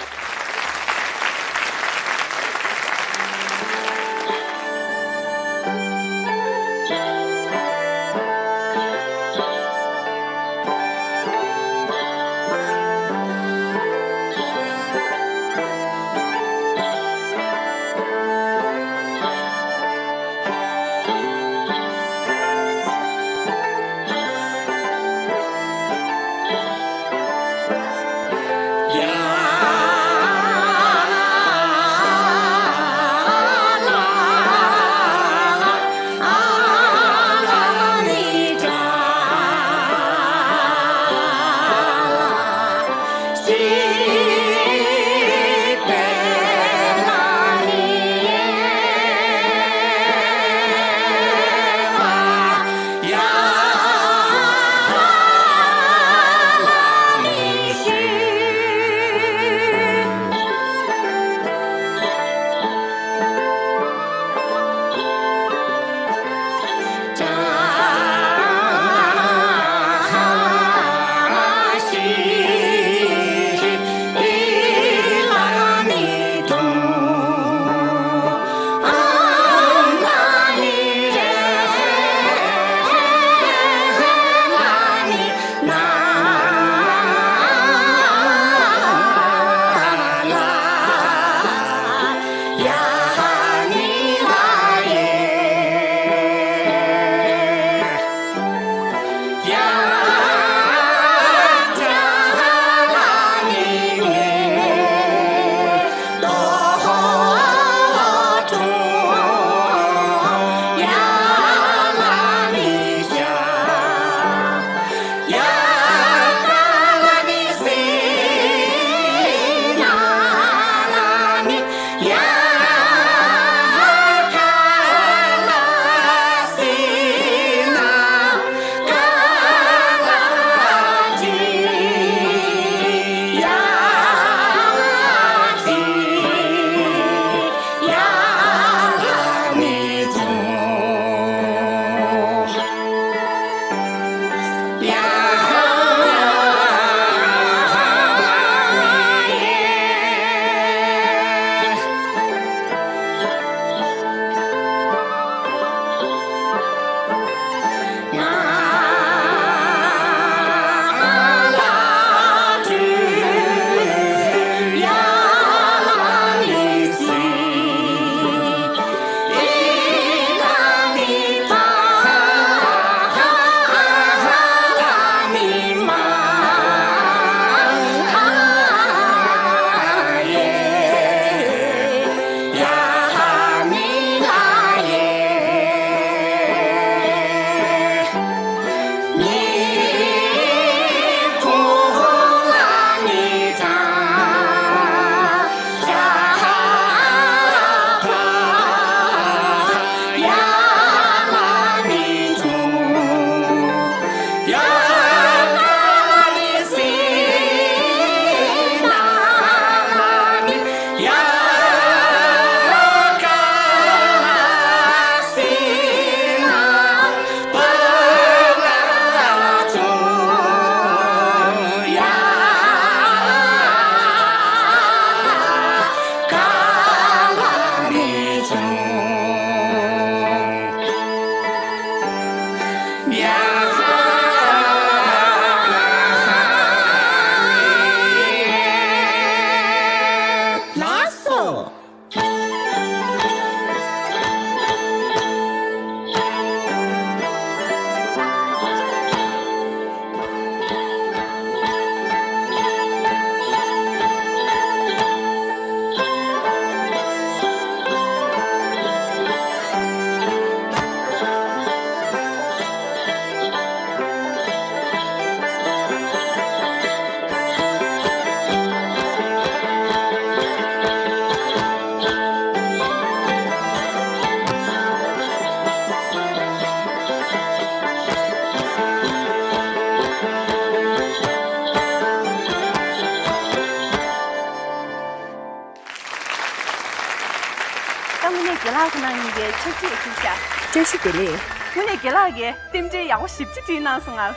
རྒན་ལགས་ཁོ་ན་གཉིས་ཀའི་ཕྱག་བྲིས་བྲིས་ཤག་བཀྲ་ཤིས་བདེ་ལེགས། དངོས་གནས་རྒན་ལགས་ཀྱིས་རྟེན་འབྲེལ་ཡག་པོ་ཞེ་པོ་ཅིག་བྲིས་གནང་སོང་ང་།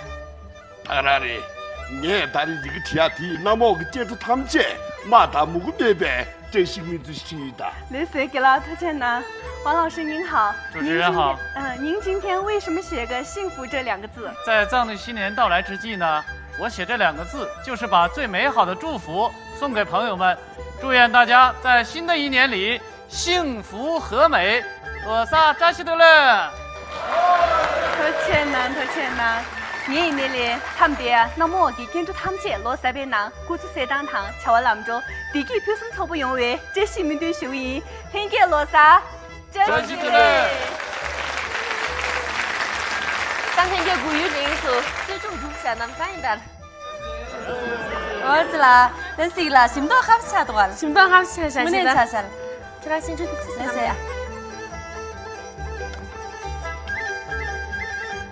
ད་ག་རང་རེད། ངས་ད་རེས་ཡི་གེ་བྲིས་ཡག་དེ་གནམ་འོག་གི་སྐྱེ་འགྲོ་ཐམས་ཅད་དམག་དང་མུ་གེ་མེད་པའི་བཀྲ་ཤིས་སྨོན་ཚིག་ཞིག་ཡིན་ད། ལགས་སོ་རྒན་ལགས། ཐུགས་རྗེ་གནང་། 王老师您好。 主持人好。 您今天，呃，您今天为什么写个幸福这两个字？在藏历新年到来之际呢，我写这两个字，就是把最美好的祝福送给朋友们，祝愿大家在新的一年里幸福和美。 ལོ་གསར་བཀྲ་ཤིས་བདེ་ལེགས། ཐུགས་རྗེ་གནང་། ཐུགས་རྗེ་གནང་། ངའི་ཡིན་ནའི་ལས་མཚམས་འདིར་གནམ་འོག་གི་སྐྱེ་འགྲོ་ཐམས་ཅད་ལོ་གསར་པའི་ནང་སྐུ་གཟུགས་གསལ་ཐང་དང་བྱ་བ་ལམ་འགྲོ། བདེ་སྐྱིད་ཕུན་སུམ་ཚོགས་པོ་ཡོང་བའི་བཀྲ་ཤིས་སྨོན་འདུན་ཞུ་གི་ཡིན། ལྷན་རྒྱས་ལོ་གསར་བཀྲ་ཤིས་བདེ་ལེགས། ད་ལྷན་རྒྱས་གུ་ཡུ་ལེན་སུ་གསོལ་ལྕོག་སྒྲུབ་བྱ་ནམ་ས་ཡིན་ད། ཨོ་ཙི་ལ། ལན་སིག་ལ་ཞིམ་མདོག་ཁ་པོ་ཆགས་འདུག་ག་ལ། ཞིམ་མདོག་ཁ་པོ་ཆགས་ཤག་དངོས་གནས་ཆགས་ཤག་ལ། ཁྱེད་རང་ཤིང་ཆུ་ཏིག་ཙི་ལན་སི་ཡ།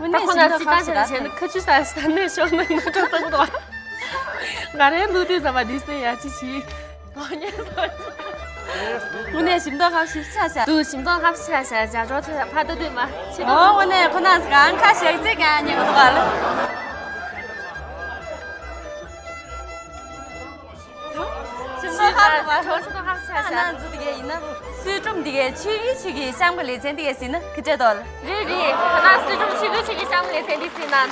དངོས་གནས་ཞིམ་མདོག་ཁ་པོ་ཆགས་ཤག་ལ། ཁ་ཆུ་ས་ས་ནས་ཤོག་ནས་ནོར་འགྲོ་སོང་འདུག་ག་ང་རའི་ལུས་དུས་ཟ་བ་འདི་སེ་ཡ་ཅི་ཞིག་དངོས་གནས་ཞིམ་མདོག་ཁ་པོ་ཞེ་པོ་ཆགས་ཤག་འདུག་ཞིམ་མདོག་ཁ་པོ་ཆགས་ཤག་ཇ་ཇོ་ཚོ་ཕ་ཏོ་དུས་མ་ཆེ་ཏོ། ཨོ་དངོས་གནས་ཁོ་ན་གང་ཁ་ཞག་ཚིག་གང་ཉེ་གོ་འདུག་ག་ལ། ཞིམ་མདོག་ཁ་པོ་ཆགས་ཤག་ཁོ་ན་འཛུ་དེ་གས་ཡིན་ན་གསོལ་ཀྲུམ་དེ་གས་ཆོས་ཀྱི་ཆོས་ཀྱི་ཤང་པ་ལེ་ཚན་དེ་གས་ཟིན་ན་ཁི་ཅེ་དོ་ལ། རེད་རེད། ཁོ་ན་གསོལ་ཀྲུམ་ཆོས་ཀྱི་ཆོས་ཀྱི་ཤང་པ་ལེ་ཚན་དེ་ཟིན་ན།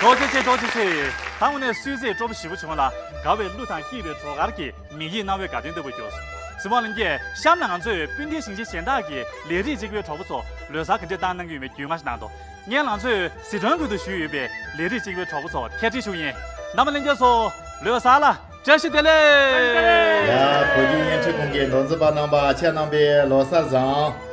ཐུགས་རྗེ་ཆེ། ཐུགས་རྗེ་ཆེ། ད་དངོས་གནས་གསོལ་ཚིགས་སྤྲོ་པོ་ཞེ་པོ་བྱུང་ལ། དགའ་བའི་གླུ་དང་སྐྱིད་པའི་བྲོ་གར་གྱིས་མི་ཡི་རྣ་བའི་དགའ་སྟོན་བརྟན་པོ་གྱུར་སོང་། གཟིགས་མོ་ལྷན་རྒྱས། གཤམ་ལ་ང་ཚོས་སྤུན་ཟླའི་ཞིང་ཆེན་གཞན་དག་གི་ལས་རིགས་གཅིག་པའི་གྲོགས་པོ་ཚོ་ལོ་གསར་ག་འདྲས་བཏང་གནང་གི་ཡོད་མེད་བརྒྱུད་མངགས་ཤིག་གནང་འདུག་སྔོན་ལ་ང་ཚོས་ཟི་ཁྲོན་ཁུལ་དུ་བཞུགས་ཡོད་པའི་ལས་རིགས་གཅིག་པའི་གྲོགས་པོ་ཚོ་ཁྱེད་ཁྲིད་ཞུ་ཡིན། རྣམ་པ་ལྷན་རྒྱས་ཚོ་ལོ་གསར་ལ་བཀྲ་ཤིས་བདེ་ལེགས། ཡ། བོད་བརྒྱུད་བརྙན་འཕྲིན་ཁང་གི་མདོ་འཛིན་པ་རྣམ་པ། ཁྱེད་རྣམ་པས་ལོ་གསར་བཟང་།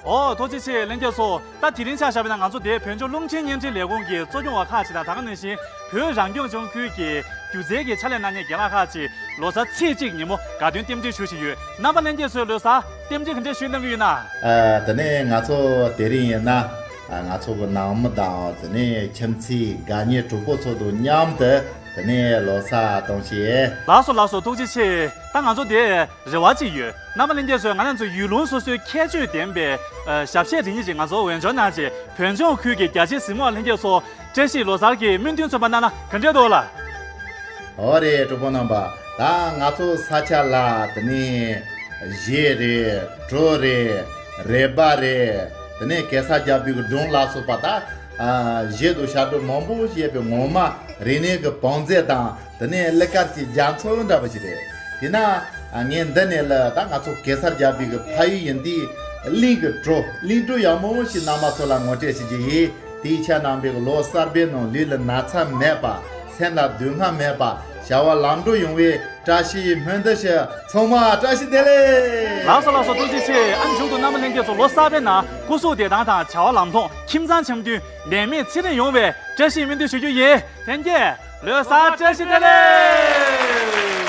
ཨོ། ཐུགས་རྗེ་ཆེ་ལྷན་རྒྱས་ཚོ། ད་དེ་རིང་ཆ་བཞག་པ་ན་ང་ཚོ་འདིར་བོད་ལྗོངས་རླུང་འཕྲིན་བརྙན་འཕྲིན་ལས་ཁུངས་ཀྱི་གཙོ་སྐྱོང་བ་ཁག་ཅིག་དང་། ད་ག་ནང་བཞིན་བོད་རང་སྐྱོང་ལྗོངས་ཁུལ་གྱི་སྒྱུ་རྩལ་གྱི་ཕྱག་ལས་གནང་མཁན་རྒན་ལགས་ཁག་ཅིག་ལོ་གསར་ཚེས་གཅིག་ཉིན་མོ་དགའ་སྟོན་རྟེན་འབྲེལ་ཞུ་བཞིན་ཡོད། རྣམ་པ་ལྷན་རྒྱས་ཚོས་ལོ་གསར་རྟེན་འབྲེལ་ག་འདྲས་ཞུས་གནང་གི་ཡོད་ན། ཨ། དེ་ནས་ང་ཚོ་དེ་རིང་ཡིན་ན། ཨ། ང་ཚོ་གི་ནང་མི་དང་། དེ་ནས་ཁྱིམ་མཚེས་དགའ་ཉེ་གྲོགས་པོ་ཚོ་དང་མཉམ་དུ་དེ་ནས་ལོ་གསར་གཏོང་ཤེས། ལགས་སོ། ལགས་སོ། ཐུགས་རྗེ་ཆེ། ད་ང་ཚོ་དེ་རེ་བ་ཅིག་ཡོད། རྣམ་པ་ལྷན་རྒྱས་ཚོས་ང་རང་ཚོ་ཡུལ་ལུང་སོ་སོའི་ཁྱད་ཆོས་ལྡན་པའི་ཨ་ཞབས་གཞས་རེ་གཉིས་ཅིག་ང་ཚོ་འོས་སྦྱོར་གནང་བྱས། བོད་ལྗོངས་ཁུལ་གྱི་རྒྱ་ཆེའི་གཟིགས་མོ་བ་ལྷན་རྒྱས་ཚོ་བཀྲ་ཤིས་ལོ་གསར་གྱི་སྨོན་འདུན་མཚོན་པ་གནང་ན་ག་འདྲས་འདུག་ལགས། འོ་རེད། གྲོགས་པོ་རྣམ་པ། ད་ང་ཚོ་ས་ཆ་ལ་དེ་ནས་གཞས་རེད། བྲོ་རེད། རེ་བ་རེད། དེ་ནས་གེ་སར་རྒྱལ་པོའི་གི་སྒྲུང་ལ་སོགས་པ། ད་ཨ་གཞས་དང་ཞབས་བྲོ་མང་པོ་ཞེས་པའི་ངོ་མ་རིག་གནས་ཀྱི་བང་མཛོད་དང་། དེ་ནས་གླུ་གར་གྱི་རྒྱ་མཚོ་འདྲ་པོ་ཞིག་རེད། དེས་ན་ཨ་ངས་འདི་ནས་ལ་ད་ང་ཚོ་གེ་སར་རྒྱལ་པོའི་གི་ཕ་ཡུལ་ཡིན་དུས་གླིང་གི་བྲོ། གླིང་བྲོ་ཡག་མོ་ཞིག་རྣམ་པ་ཚོ་ལ་ངོ་སྤྲོད་ཞུ་རྒྱུ་ཡིན། དེའི་ཆ་ནང་པའི་གི་ལོ་གསར་པའི་ནང་ལུས་ལ་ན་ཚ་མེད་པ། སེམས་ལ་སྡུག་བསྔལ་མེད་པ། བྱ་བ་ལམ་འགྲོ་ཡོང་བའི་བཀྲ་ཤིས་སྨོན་འདུན་ཞུ། ཚང་མ་བཀྲ་ཤིས་བདེ་ལེགས། ལགས་སོ། ལགས་སོ། ཐུགས་རྗེ་ཆེ། ཨ་ནི་མཇུག་ཏུ་རྣམ་པ་ལྷན་རྒྱས་ཚོ་ལོ་གསར་པའི་ནང་སྐུ་གཟུགས་བདེ་ཐང་དང་། བྱ་བ་ལམ་ལྷོང་། ཁྱིམ་ཚང་འཆམ་མཐུན། ནད་མེད་ཚེ་རིང་ཡོང་བའི་བཀྲ་ཤིས་སྨོན་འདུན་ཞུ་རྒྱུ་ཡིན། ལྷན་རྒྱས། ལོ་གསར་བཀྲ་ཤིས་བདེ་ལེགས།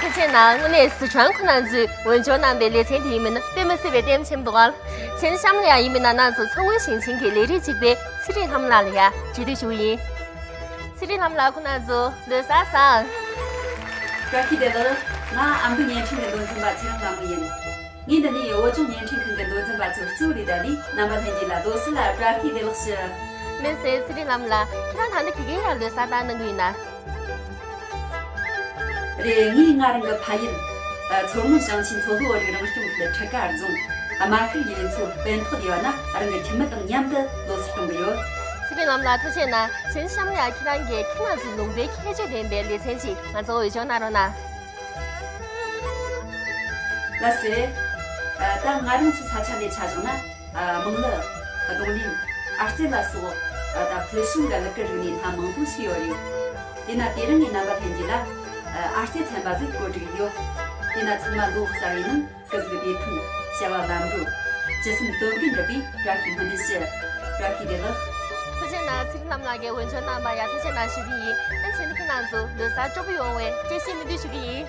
ཐུགས་རྗེ་གནང་། དངོས་གནས་ཟི་ཁྲོན་ཁོ་ན་ཚོས་འོས་སྦྱོར་གནང་པའི་ལེ་ཚན་དེ་ཡིན་མིན་དཔེ་མི་སྲིད་པའི་ལྟད་མོ་ཆེན་པོ་འདུག་ག། མཚན་གཤམ་ལ་ཡ་ཡིན་མིན་ན་ང་ཚོ་མཚོ་སྔོན་ཞིང་ཆེན་གྱི་ལས་རིགས་གཅིག་པའི་ཚེ་རིང་ལྷ་མོ་ལགས་ལ་ཡ་འདྲི་འདོད་ཞུ་གི་ཡིན། ཚེ་རིང་ལྷ་མོ་ལགས་ཁོ་ན་ཚོ་ལོ་གསར་བཟང་། བཀྲ་ཤིས་བདེ་ལེགས། ང་ཨ་མདོ་བརྙན་འཕྲིན་གྱི་མདོ་འཛིན་པ་ཚེ་རིང་ལྷ་མོ་ཡིན། ངས་འདི་ནས་བོད་ལྗོངས་བརྙན་འཕྲིན་ཁང་གི་མདོ་འཛིན་པ་ཚོའི་གཙོ་བོ་ལས་བསྡད་ནས་རྣམ་པ་ལྷན་རྒྱས་ལ་ལོ་གསར་ལ་བཀྲ་ཤིས་བདེ་ལེགས་ཞུ། མི་ཟེར། ཚེ་རིང་ལྷ་མོ་ལགས། ཁྱེད་རང་ད་ནི་ག་གེ་ཡར་ལོ་གསར་བཏང་གནང་གི་ཡིན་ན། རེད། ངས་ང་རང་གི་ཕ་ཡུལ། ཨ། མཚོ་སྔོན་ཞིང་ཆེན་མཚོ་ལྷོ་རིགས་རང་སྐྱོང་ཁུལ་ཁྲི་ཀ་རྫོང་རྨ་ཤུལ་ཡུལ་ཚོ་སྤུན་ཐོག་སྡེ་བ་ན་རང་གི་ཁྱིམ་མི་དང་མཉམ་དུ་ལོ་གསར་གཏོང་གི་ཡོད། ཚེ་རིང་ལྷ་མོ་ལགས་ཐུགས་རྗེ་གནང་། མཚན་གཤམ་ལ་ཡ་ཁྱེད་རང་གིས་ཁྱེད་རང་ཚོའི་ལུང་པའི་ཁྱད་ཆོས་ལྡན་པའི་ལེ་ཚན་ཅིག་ང་ཚོ་འོས་སྦྱོར་གནང་རོགས་གནང་། ལགས་སེ། ཨ། ད་ང་རང་ཚོའི་ས་ཆ་ནས་ཆ་བཞག་ན། ཨ། དམངས་གླུ། རྡུང་ལེན། ཨར་རྩེད་ལ་སོགས། ཨ། ད་ཕུལ་བྱུང་གི་གླུ་གར་རིག་གནས་སྣ་མང་པོ་ཞིག་ཡོད་རེད། དེས་ན་དེ་རིང་ངས་རྣམ་པ་ལྷན་རྒྱས་ལ། ཨ། ཨར་རྩེད་ཚན་པ་ཟིག་གོ་སྒྲིག་ཡོད། དེས་ན་ཚང་མ་ལོ་གསར་བའི་ནང་སྐུ་གཟུགས་བདེ་ཐང་། བྱ་བ་ལམ་འགྲོ། ཅི་བསམ་དོན་ཀུན་འགྲུབ་པའི་བཀྲ་ཤིས་སྨོན་འདུན་ཞུ། བཀྲ་ཤིས་བདེ་ལེགས། ཐུགས་རྗེ་གནང་། ཚེ་རིང་ལྷ་མོ་ལགས་ཀྱིས་འོས་སྦྱོར་གནང་བར་ཡ་ཐུགས་རྗེ་གནང་ཞུ་གི་ཡིན། ཨ་ནི་ཕྱི་ནས་ཁྱེད་རང་ཚོ་ལོ་གསར་སྤྲོ་པོ་ཡོང་བའི་བཀྲ་ཤིས་སྨོན་འདུན་ཞུ་གི་ཡིན།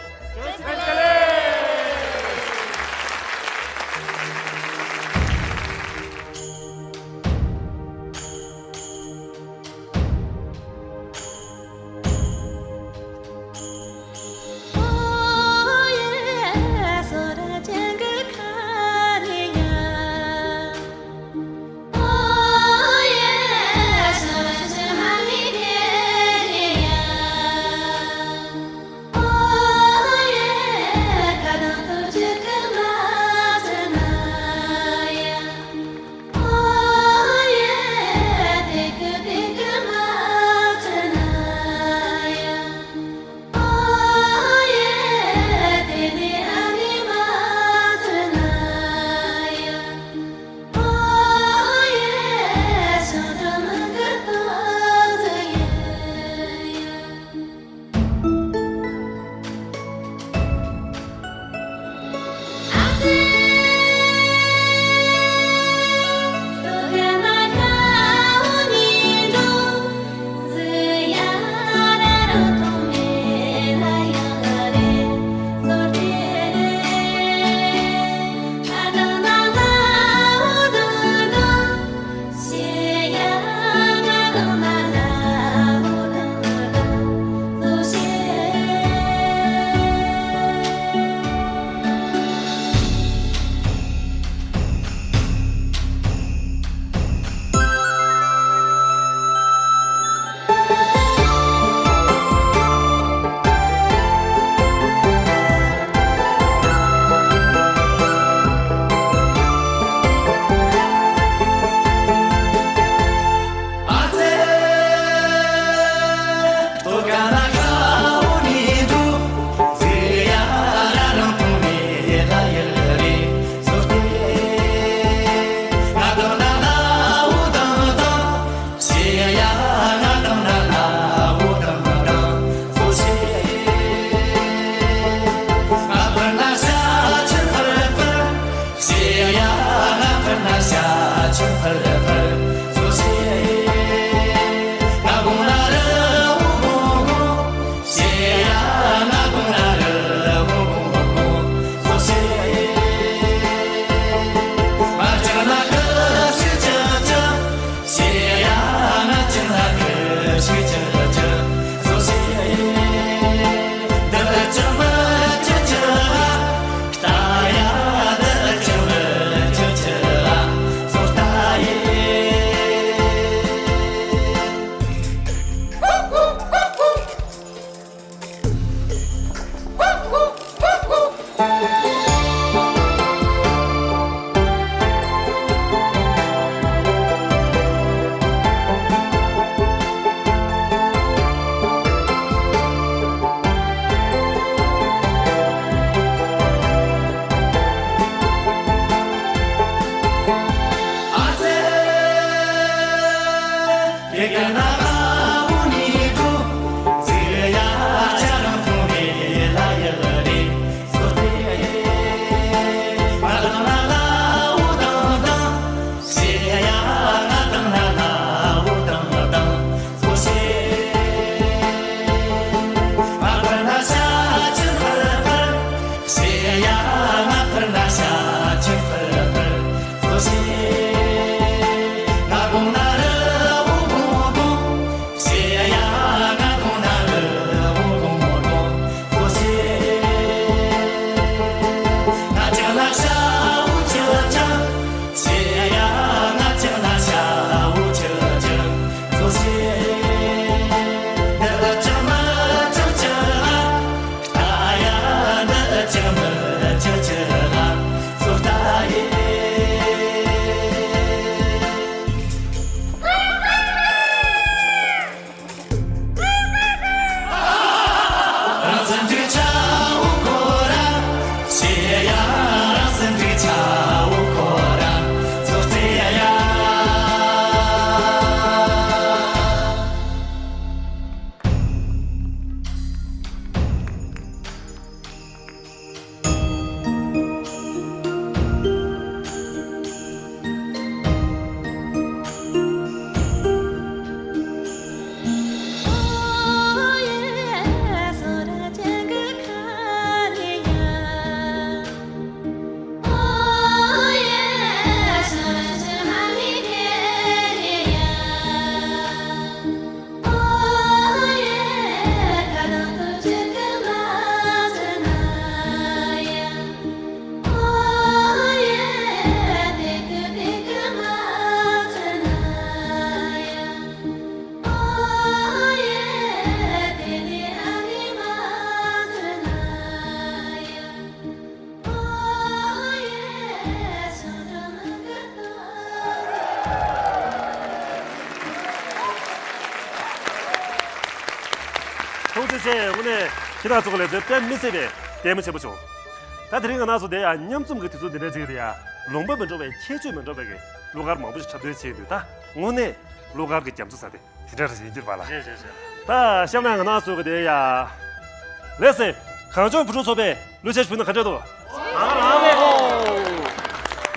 ཐུགས་རྗེ་ཆེ། དངོས་གནས་ཁྱེད་རང་ཚོ་གི་ལས་དོན་དཔེ་མི་སྲིད་པའི་ལྟད་མོ་ཆེན་པོ་བྱུང་། ད་དེ་རིང་ང་རང་ཚོ་དེ་ཡང་མཉམ་འཛོམས་ཀྱི་དུས་ཚོད་འདི་འདྲ་ཅིག་རེད་ཡ། ལུང་པ་མི་འདྲ་བའི་ཁྱད་ཆོས་མི་འདྲ་བའི་གི་གླུ་གར་མང་པོ་ཞིག་འཁྲབ་སྟོན་བྱས་ཡོད་འདུག་ད་དངོས་གནས་གླུ་གར་གྱི་རྒྱ་མཚོ་ཟེར་དེ་དེ་འདྲ་རེད་ཟེར་གྱི་རེད་པ་ལ། རེད་རེད་རེད། ད་གཤམ་ན་ང་རང་ཚོ་གི་དེ་ཡ། ལགས་སེ། གངས་ལྗོངས་བུ་ཕྲུག་ཚོགས་པས་གླུ་གཞས་ཕུལ་ན་ག་འདྲ་འདུག་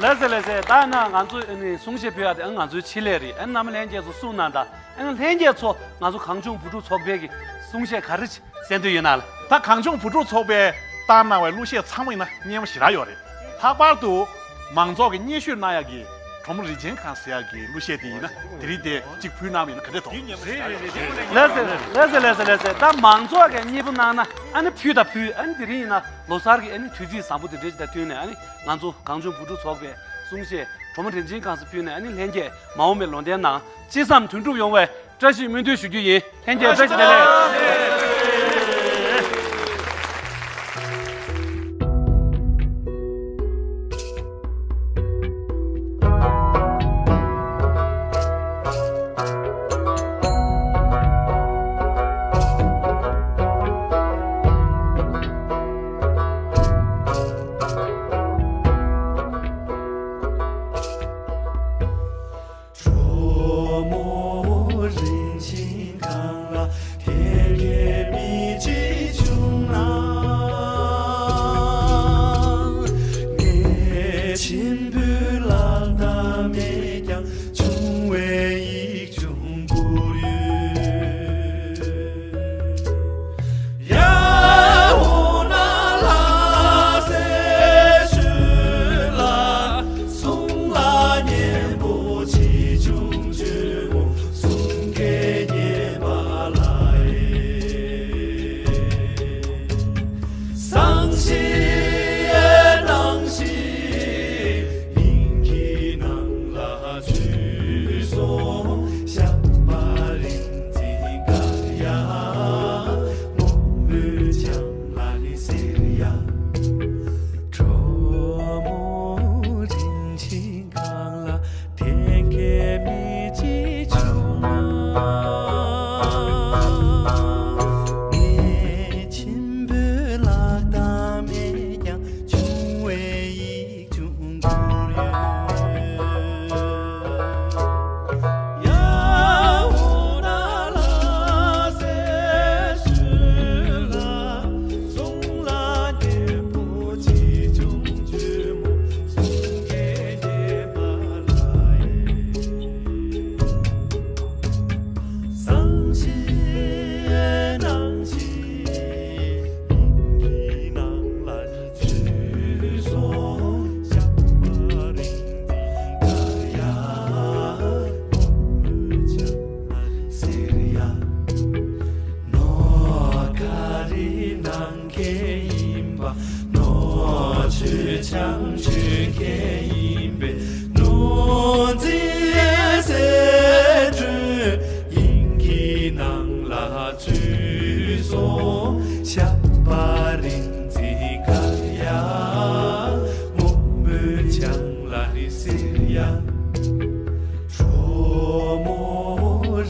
ལགས་སེ་ལགས་སེ། ད་ན་ང་ཚོ་ཨ་ནི་གསུང་བཤད་ཕུལ་ཡ་དེ་ཨ་ང་ཚོའི་ཆེད་ལས་རེད། ཨ་ནི་རྣམ་པ་ལྷན་རྒྱས་ཚོ་གསུང་གནང་དང་། ཨ་ནི་ལྷན་རྒྱས་ཚོ་ང་ཚོ་གངས་ལྗོངས་བུ་ཕྲུག་ཚོགས་པའི་གི་གསུང་བཤད་ག་རེ་གསན་འདོད་ཡོད་ན་ལ། ད་གངས་ལྗོངས་བུ་ཕྲུག་ཚོགས་པས་བཏང་གནང་བའི་གླུ་གཞས་ཚང་མ་ཡིན་ན་སྙན་པོ་ཞེ་དྲག་ཡོད་རེད། ལྷག་པར་དུ་མང་ཚོགས་ཀྱི་སྙན་ཞུ་གནང་ཡག་གི་གྲོགས་མོ་རིན་ཆེན་ཁང་ཟེར་ཡག་གི་གླུ་གཞས་དེ་ཡིན་ན་དེ་རིང་དེ་གཅིག་ཕུལ་གནང་བ་ཡིན་ན་ག་འདྲ་འདུག་ལགས་སེ་ལགས་སེ་ལགས་སེ་ལགས་སེ། ད་མང་ཚོགས་ཀྱིས་མཉེས་པོ་གནང་ན་ཨ་ནི་ཕུལ་དང་ཕུལ། ཨ་ནི་དེ་རིང་ཡིན་ན་ལོ་གསར་གྱི་ཨ་ནི་དུས་ཚིགས་བཟང་པོ་དེ་འདྲ་ཞིག་དང་བསྟུན་ནས། ཨ་ནི་ང་ཚོ་གངས་ལྗོངས་བུ་ཕྲུག་ཚོགས་པའི་གསུང་བཤད་གྲོགས་མོ་རིན་ཆེན་ཁང་ཟེར་ཕུལ་ནས། ཨ་ནི་ལྷན་རྒྱས་མ་འོངས་པའི་ལོ་ཟླའི་ནང་ཅི་བསམ་དོན་འགྲུབ་ཡོང་བའི་བཀྲ་ཤིས་སྨོན་འདུན་ཞུ་རྒྱུ་ཡིན། ལྷན་རྒྱས་བཀྲ་ཤིས་བདེ་ལེགས། གྲོགས་མོ་རིན་ཆེན་ཁང་ལ་དེ་གའི་མི་གཅིག་བྱུང་ན། ངའི་མཆིམས་ཕུའི་ལག་རྟགས་མེད་ཀྱང་ཆུང་བའི་ཡིག་ཆུང་བསྐུར་ཡོད། ཡ་འོ་ན་ལྷ་སའི་ཆོས་ལ་གསུང་ལ་སྙན་པོ་ཆེ་ཆུང་ཆུང་མོ་གསུང་སྐད་སྙན་པ་ལ་ཨེ། བཟང་ཞིག་གནང་ཞིག་སྙིང་གི་ནང་ལ་ཚུད་སོང་། ཞགས་པ་རིག་འཛིན་དཀར་ཡང་སྨུག་མོའི་ལྕང་ལ་ནི་ཟེར་ཡང་། གྲོགས་མོ་རིན་ཆེན་ཁང་ལ་དེ་གའི་མི་གཅིག་བྱུང་ན། ངའི་མཆིམས་ཕུའི་ལག་རྟགས་མེད་ཀྱང་ཆུང་བའི་ཡིག་ཆུང་བསྐུར་ཡོད། ཡ་འོ་ན་ལྷ་སའི་ཆོས་ལ་གསུང་ལ་སྙན་པོ་ཆེ་ཆུང་ཆུང་མོ་གསུང་སྐད་སྙན་པ་ལ་ཨེ། བཟང་ཞིག་གནང་ཞིག་སྙིང་གི་ནང་ལ་ཚུད་སོང་། ཞགས་པ་རིག་འཛིན་དཀར་ཡང་སྨུག་མོའི་ལྕང་ལ་ཟེར་ཡང་། ནོར་ག་རེ་གནང་མཁན་ཡིན་པ། ནོར་ཆོས་ཆང་མཆོད་མཁན་ཡིན་པས། ནོར་འཛིན་ཟེར་སྒྲོན་དབྱིངས་ཀྱི་ནང་ལ་ཚུད་སོང་། ཞགས་པ་རིག་འཛིན་དཀར་ཡང་སྨུག་མོའི་ལྕང་ལ་ནི་ཟེར་ཡང་། གྲོགས་མོ་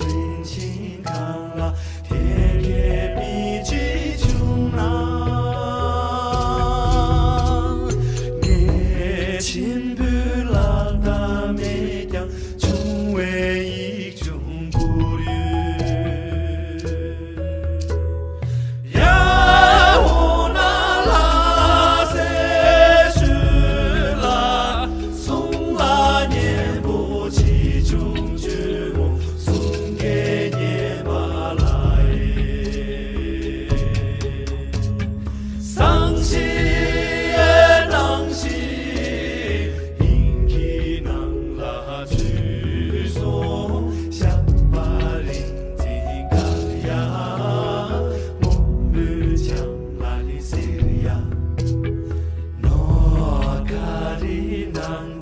རིན་ཆེན་ཁང་ལ་དེ་གའི་མི་གཅིག་བྱུང་ན།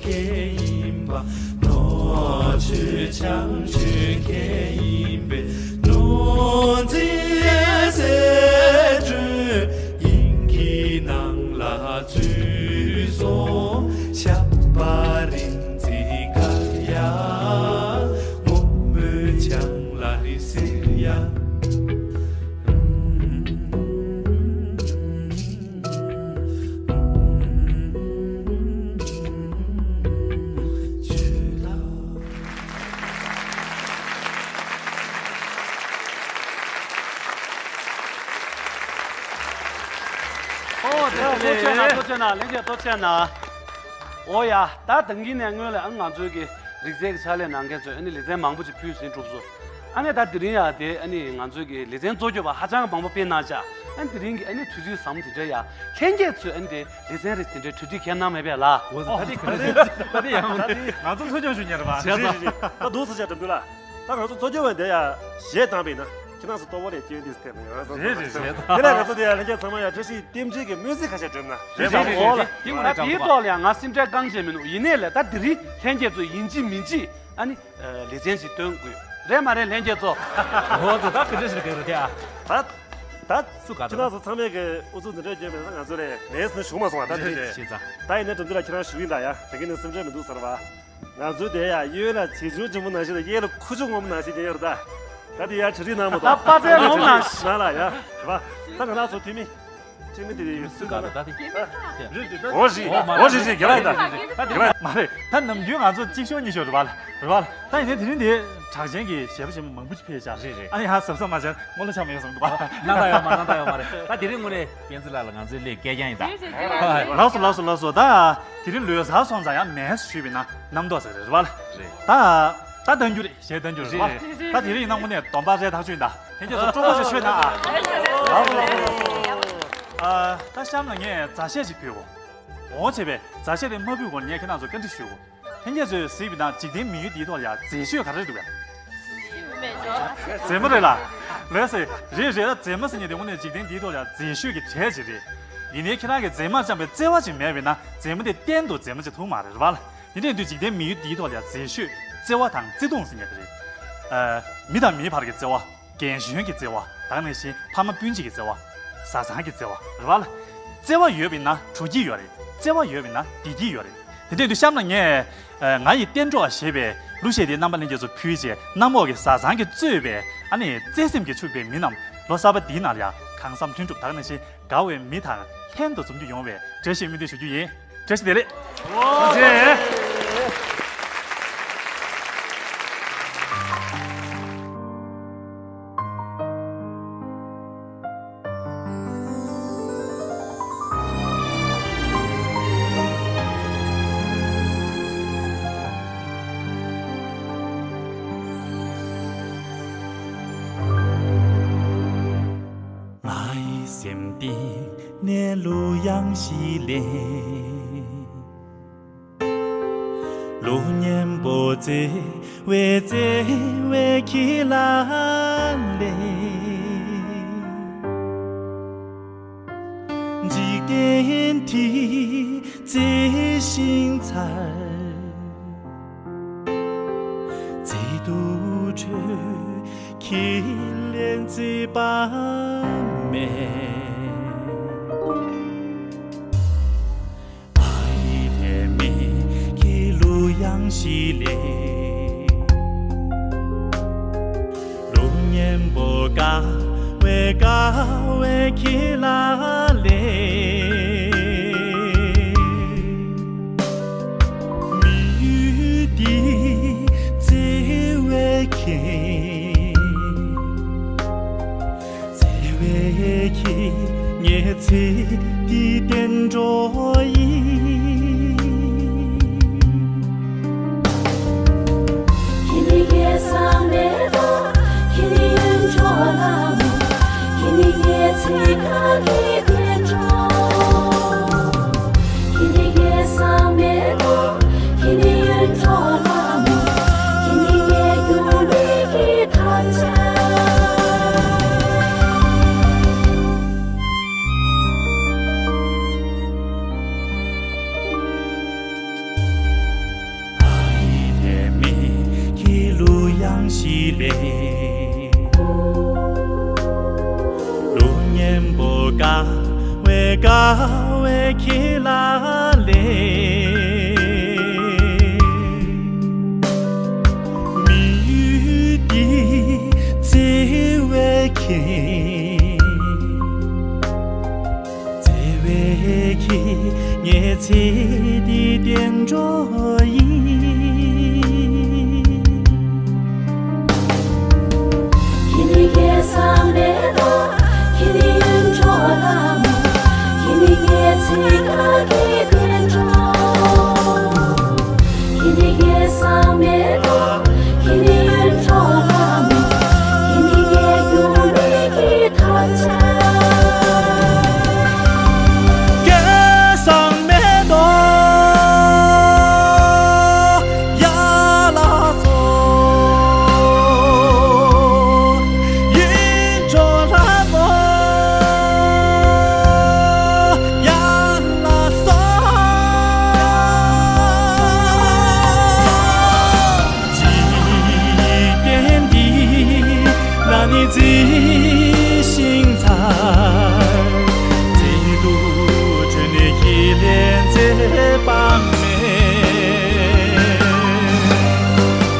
ཁྱེད་ཡིན་པ། ནོར་ཆོས་ཆང་ཆོས་ཁྱེད་ཡིན་པས། ནོར་འཛིན་ཟེར་སྒྲོན་དབྱིངས་ཀྱི་ནང་ལ་ཚུད་སོང་། ཞབས་པ་རིན་འཛིན་དཀར་ཡང་སྔོན་མོའི་ཆང་ལ་རི་སེར་ཡང་། ཨོ་དེ་ཐུགས་རྗེ་གནང་། ཐུགས་རྗེ་གནང་། ལྷན་རྒྱས་ཐུགས་རྗེ་གནང་། ཨོ་ཡ། ད་དེང་གི་ནས་སྔོན་ལ་ཨ་ང་ཚོའི་གི་རིག་རྩལ་གྱི་ཕྱག་ལས་གནང་མཁན་ཚོས་ཨ་ནི་ལེ་ཚན་མང་པོ་ཅིག་ཕུལ་ཟིན་གྲུབ་སོང་། ཨ་ནི་ད་དེ་རིང་ཡ་དེ་ཨ་ནི་ང་ཚོའི་གི་ལེ་ཚན་གཙོ་སྐྱོང་བ་ཧ་ཅང་མང་པོ་ཕེབས་གནང་བཞག་ཨ་ནི་དེ་རིང་གི་ཨ་ནི་དུས་ཚོད་ཟབ་མོ་དེ་འདྲ་ཡ་ལྷན་རྒྱས་ཚོས་ཨ་ནི་དེ་ལེ་ཚན་རེ་དེ་འདྲའི་གྲ་སྒྲིག་གལ་གནང་མེད་པས་ལ། འོ་ད་དེ་ག་རེ་ད་དེ་ཡང་ང་ཚོ་ཚོ་སྐྱོང་ཞུ་ཉེར་བ། རེད་རེད་རེད། ད་འདུག་ས་ཆ་འགྲམ་དུ་ལ། ད་ང་ཚོ་གཙོ་སྐྱོང་བ་འདི་ཡ་གཞས་བཏང་བས་ན་ཁྱེད་རང་ཚོ་ལྟོ་བ་ལས་སྐྱོན་འདི་ཐེབས་ནས་ཡོད་རེད། རེད་རེད་རེད། དེ་ལས་ང་ཚོ་འདི་ཡ་ལྷན་རྒྱས་ཚང་མ་ཡ་བཀྲ་ཤིས་རྟེན་འབྲེལ་གྱི་སྨོན་ཚིག་ཁ་ཤས་སྒྲོན་ན་རེད། རེད་རེད། འོ་ལ་རེད། དེའི་ཐོག་ལ་ཡང་ང་སེམས་ཁྲལ་གང་བྱས་མི་འདུག་ཡིན་ནའི་ལས་ད་དེ་རིང་ལྷན་རྒྱས་ཚོ་ཡིན་གཅིག་མིན་གཅིག་ཨ་ནི་ལེ་ཚན་ཞིག་སྟོན་དགོས་རེད་མ་རེད་ལྷན་རྒྱས་ཚོ། འོ་ཚོ་ད་ག་འདྲ་ཞིག་ག་རེད་དེ་ཨ། ད་ད་སུ་ག་ཁྱེད་རང་ཚོ་ཚང་མས་གི་ཨུ་ཚུགས་འདི་འདྲ་བརྒྱབ་པས་ན་ང་ཚོ་ལས་ལས་སུ་ཞུགས་མ་སོང་བ་ད་དེ་རེད་རེད། ད་ཡིན་ན་འགྲམ་དུ་ལ་ཁྱེད་རང་ཞུགས་ཡིན་ད་ཡ་དེ་གི་ནི་སེམས་ཁྲལ་མི་འདུག་ཟེར་བ། ང་ཚོའི་དེ་ཡ་གཡོན་ལ་བྱེ་ཆུང་ཆེན་མོ་ནང་བཞིན་དང་གཡས་ལ་ཁུ་བྱུག་སྔོན་མོ་ནང་བཞིན་ཡོད་རེད་ད། ད་དེ་ཡ་གྲ་སྒྲིག་གནང་མ་ད་ཐོག་པ་ཚལ་ལོངས་ནང་ན་ལ་ཡ་རེད་བ། ད་ང་རང་ཚོ་འཐུས་མི་འཐུས་མི་དེ་ཡོད་སུ་ག་ལ་ད་དེ་རེད་འོ་རེད་འོ་རེད་རེད་རྒྱ་ལ་ཡིན་ད་རྒྱ་ལ་མ་རེད། ད་ནམ་རྒྱུན་ང་ཚོ་གཅིག་ཤོག་གཉིས་ཤོག་རེད་བ་ལ་རེད་བ་ལ། ད་ཡིན་ནའི་དེ་རིང་དེ་གྲགས་ཅན་གྱི་གཞས་པ་གཞས་མ་མང་པོ་ཅིག་ཕེབས་ཤག་རེད་རེད། ཨ་ནི་ཧ་ཟབ་ཟབ་མ་བྱས་སྔོན་ལ་ཆགས་མ་ཡོང་བསམ་འདུག་བ། ན་ད་ཡོད་མ་ན་ད་ཡོད་མ་རེད། ད་དེ་རིང་དངོས་གནས་སྤེན་ཚེ་ལགས་ལ་ང་ཚོའི་སླད་སྐད་རྒྱང་ཡིན་ད། ལགས་སོ་ལགས་སོ་ལགས་སོ། ད་དེ་རིང་ལོ་གསར་སོང་ཙང་ཡང་མེད་ཞུས་པའི་ན་རྣམ་རྟོག་ཟེར་རེད་བ་ལ། རེད། ད་ད་ལྟ་རྒྱུ་རེད་གཞས་ལྟ་རྒྱུ་རེད་བ། རེད་རེད། ད་དེ་རིང་ཡིན་ན་དངོས་གནས་སྡོམ་པ་རེད་ཐག་ཆོད་ཡིན་ད། དེ་རྗེས་སུ་སྤྲོ་པོ་ཞིག་ཆོད་ན་ཨ། ལགས་སོ་ལགས་སོ། ཨ་ད་གཤམ་ལ་ངས་མཛའ་གཞས་ཤིག་ཕུལ་གོ་འོ་བྱས་པས་མཛའ་གཞས་དེ་མ་ཕུལ་གོང་ངས་ཁྱེད་རང་ཚོ་བཀའ་འདྲི་ཞུ་གོ་ལྷན་རྒྱས་ཚོས་གཟིགས་པའི་ནང་འཇིག་རྟེན་མི་ཡུལ་འདིའི་ཐོག་ལ་ཡང་མཛེས་ཤོས་ག་རེ་འདུག་གས། མཛེས་མ་རེད་ལ། ལགས་སེ། རེད་རེད་ད་མཛེས་མ་ཟེར་མཁན་དེ་དངོས་གནས་འཇིག་རྟེན་འདིའི་ཐོག་ལ་ཡང་མཛེས་ཤོས་ཀྱི་གྲས་ཅིག་རེད། ཡིན་ནའི་ཁྱེད་རང་གིས་མཛེས་མ་ཙམ་པའི་བརྩེ་བ་ཅིག་མེད་པས་ན་མཛེས་མ་དེ་གཏན་དུ་མཛེས་མ་ཅིག་ཐུག་མ་རེད་བ་ལ། དེ་འདྲ་ཡིན་དུས་འཇིག་རྟེན་མི་ཡུལ་འདིའི་ཐོག་ལ་ཡང་མཛེས་ཤོས་བརྩེ་བ་དང་བརྩེ་དུང་ཟེར་མཁན་དེ་རེད། ཨ། མི་དང་མིའི་བར་གྱི་བརྩེ་བ། རྒན་གཞོན་གྱི་བརྩེ་བ། ད་ག་ནང་བཞིན་ཕ་མ་སྤུན་མཆེད་ཀྱི་བརྩེ་བ། བཟའ་ཚང་གི་བརྩེ་བ་རེད་བ་ལ། བརྩེ་བ་ཡོད་པས་ན་གྲུ་སྐྱིད་ཡོད་རེད། བརྩེ་བ་ཡོད་པས་ན་བདེ་སྐྱིད་ཡོད་རེད། དེ་འདྲ་ཡིན་དུས་གཤམ་ལ་ངས་ང་ཡི་གཏན་གྲོགས་ཞེས་པའི་གླུ་གཞས་དེ་རྣམ་པ་ལྷན་རྒྱས་ཚོ་ཕུལ་རྗེས་གནམ་འོག་གི་བཟའ་ཚང་གིས་གཙོས་པའི་ཨ་ནི་བརྩེ་སེམས་ཀྱིས་ཕྱུག་པའི་མི་རྣམས་ལོ་གསར་པ་འདིའི་ནང་ལ་ཡང་གང་བསམ་ལྷུན་གྲུབ་ད་ག་ནང་བཞིན་དགའ་བའི་མི་དང་ལྷན་དུ་འཛོམས་རྒྱུ་ཡོང་བའི་བཀྲ་ཤིས་སྨོན་འདུན་ཞུ་རྒྱུ་ཡིན། བཀྲ་ཤིས་བདེ་ལེགས། ཐུགས་རྗེ་ཆེ། ང་ཡི་སེམས་གཏིང་ནས་གླུ་དབྱངས་ཤིག་ལེན། གླུ་སྙན་པོ་བརྩེ་བའི་བརྩེ་བའི་ཁྱི་ལ་ལེན། འཇིག་རྟེན་འདི་བརྩེ་ཞིང་མཚར། བརྩེ་དུས་ཁྱོད་ཁས་ལེན་བརྩེ་བ་མེད། ཨ་ཡི་ལྷད་མེད་ཀྱི་གླུ་དབྱངས་ཤིག་ལེན། གླུ་སྙན་པོ་དགའ་བའི་དགའ་བའི་ཁྱི་ལ་ལེན། མི་ཡུལ་འདི་བརྩེ་བའི་ཁྱི། བརྩེ་བའི་ཁྱི་ངའི་ཚེ་འདིའི་གཏན་གྲོགས་ཡིན། ཁྱེད་ནི་ངའི་བསམ་པའི་རོ། ཁྱེད་ནི་གཡུ་འབྲུག་ལྷ་མོ། ཁྱེད་ནི་ངའི་ཚིག་རྐང་གི་གཏན་གྲོགས། ཁྱེད་ནི་ངའི་བསམ་པའི་རོ། ཁྱེད་ནི་གཡུ་འབྲུག་ལྷ་མོ། ཁྱེད་ནི་ངའི་རྒྱུ་ལུས་ཀྱི་ཐམས་ཅད། ཞིག་རེད། ལུགས་མཉེན་པོ་དགའ་བའི་དགའ་བའི་ཁྱི་ལ་ལས། མི་ཡུལ་འདི་བརྩེ་བའི་ཁྱི། བརྩེ་བའི་ཁྱི། ངའི་ཚེ་འདིའི་གཏན་གྲོགས་ཡིན། ཁྱེད་ནི་སྐལ་བཟང་མེ་ཏོག་ཁྱེད་ནི་གཡུ་འབྲུག་ལྷ་མོ། ཁྱེད་ནི་ངའི་ཚེ་དགའ་གི་གཏན་གྲོགས། ཁྱེད་ནི་སྐལ་བཟང་མེ་ཏོག་ཁྱེད་ནི་གཡུ་འབྲུག་ལྷ་མོ། ཁྱེད་ནི་ངའི་རྒྱུ་མེད་ཀྱི་ཐབས་ཆག་སྐལ་བཟང་མེ་ཏོག་ཡ་ལ་སོ། གཡུ་འབྲུག་ལྷ་མོ་ཡ་ལ་སོ། འཇིག་རྟེན་འདི་ལ་ནི་བརྩེ་ཞིང་མཚར། བརྩེ་དུ་གྲོལ་ནས་ཁྱེད་ལས་མཛེས་པ་མེད།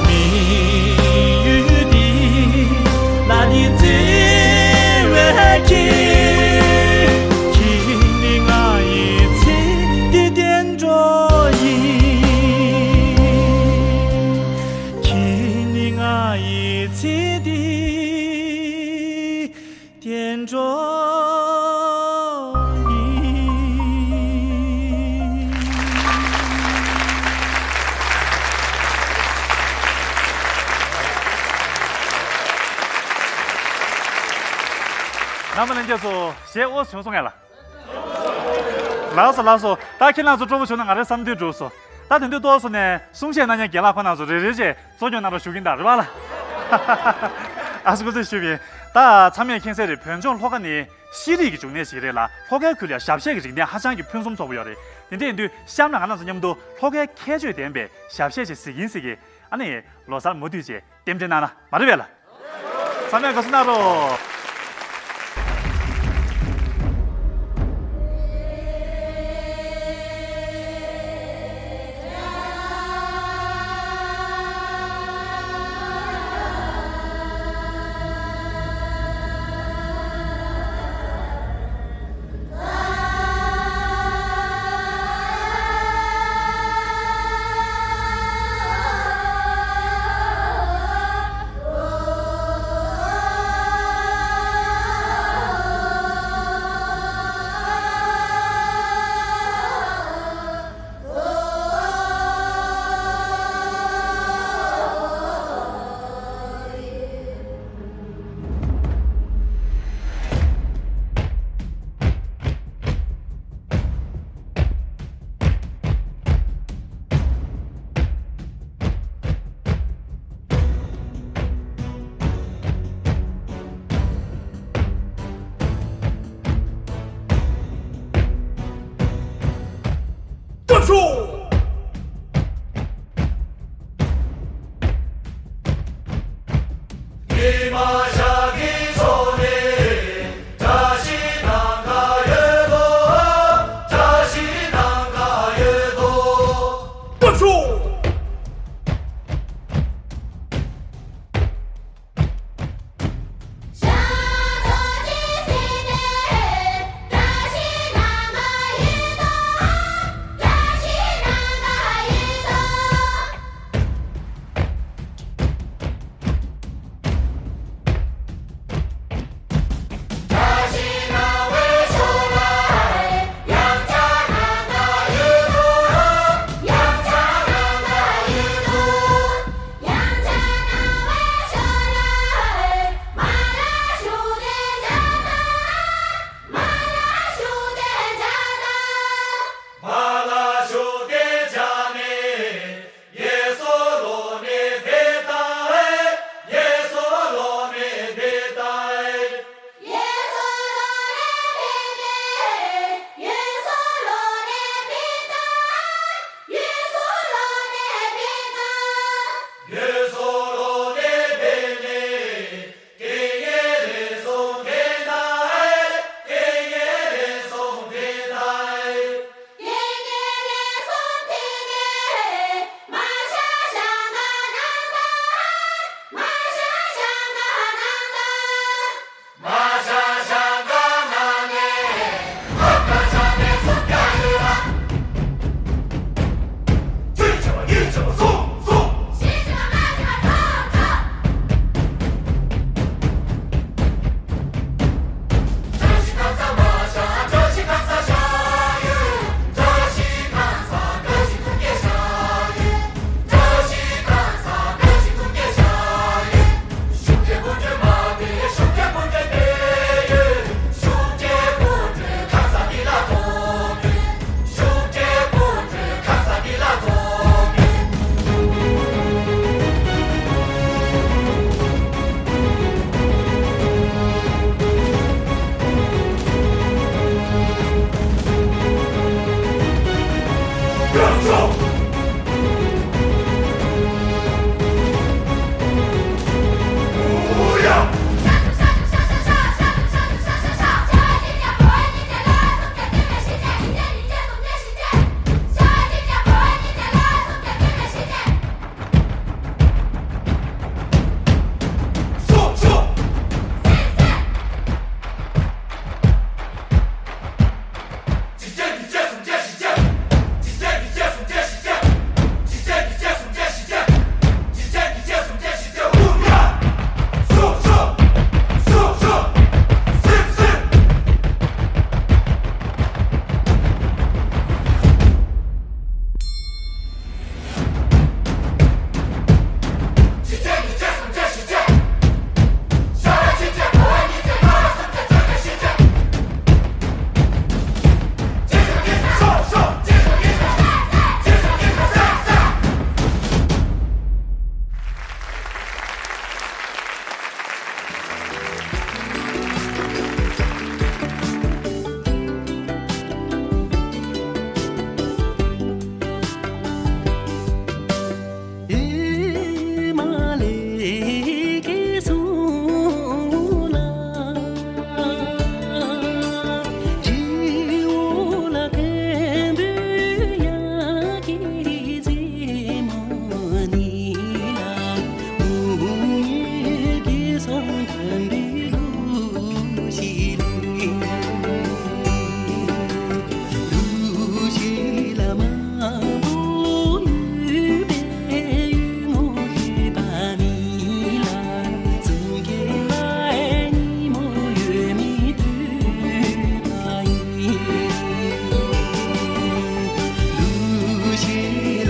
མི་ཡུལ་འདི་ལ་ནི་བརྩེ་བའི་ཁྱི། ཁྱེད་ནི་ང་ཡི་ཚེ་འདིའི་གཏན་གྲོགས་ཡིན། ཁྱེད་ནི་ང་ཡི་ཚེ་འདིའི་གཏན་གྲོགས་ཡིན། རྣམ་པ་ལྷན་རྒྱས་ཚོ་གཞས་ཨོ་བྱུང་སོང་ངས་ལ། ལགས་སོ་ལགས་སོ། ད་ཁྱེད་རང་ཚོ་སྤྲོ་པོ་བྱུང་ན་ང་རའི་བསམ་དོན་འགྲུབ་སོང་། ད་དེ་དུས་ཏོག་ཙམ་ནས་གསུང་བཤད་གནང་མཁན་རྒན་ལགས་ཁོང་རྣམ་ཚོ་རེ་རེ་བྱས་གཙོ་སྐྱོང་གནང་རོགས་ཞུ་གིན་ད་རེད་པ་ལ། ཨ་སྐུ་ཚེ་ཞུ་བིན། ད་ཚང་མས་མཁྱེན་གསལ་རེད། བོད་ལྗོངས་ལྷོ་ཁ་ནི་ཤེས་རིག་གི་འབྱུང་གནས་ཤིག་རེད་ལ། ལྷོ་ཁའི་ཁུལ་ལ་ཞབས་གཞས་ཀྱི་རིག་གནས་ཧ་ཅང་གི་ཕུན་སུམ་ཚོགས་པོ་ཡོད་རེད། དེ་འདྲ་ཡིན་དུས་གཤམ་ལ་ང་རྣམ་ཚོ་མཉམ་དུ་ལྷོ་ཁའི་ཁྱད་ཆོས་ལྡན་པའི་ཞབས་གཞས་ཅིག་གཟིགས་ཡིན་གཟིགས་ཀྱི། ཨ་ནི་ལོ་གསར་མུ་མཐུད་བྱས་རྟེན་འབྲེལ་གནང་ན་མ་རེད་པས་ལ། ཚང་མས་དགའ་བསུ་གནང་རོགས།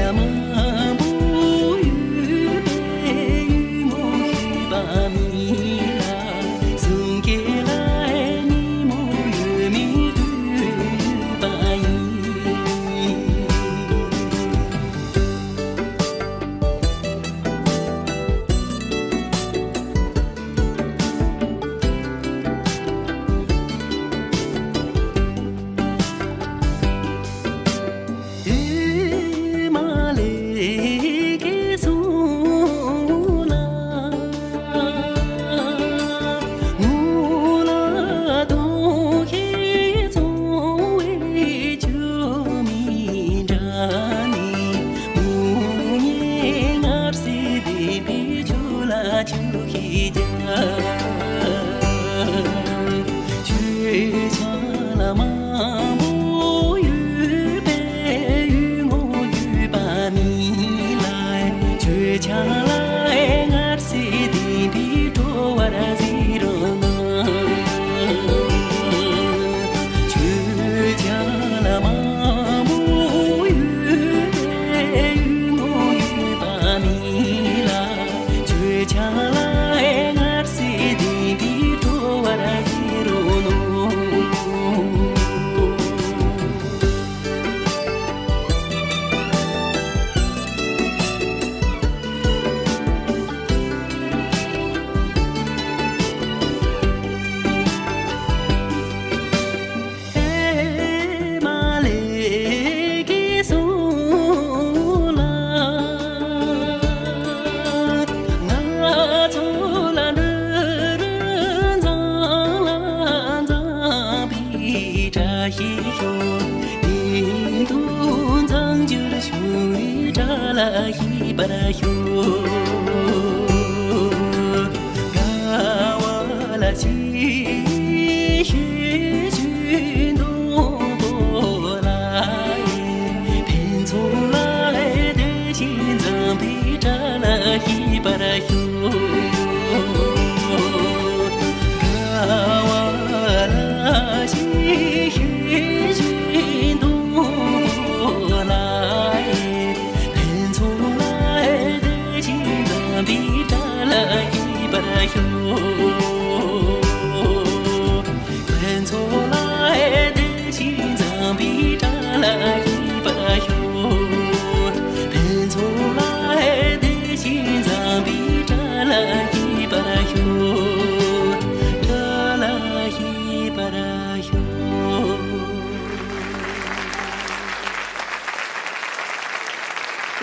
རྒན་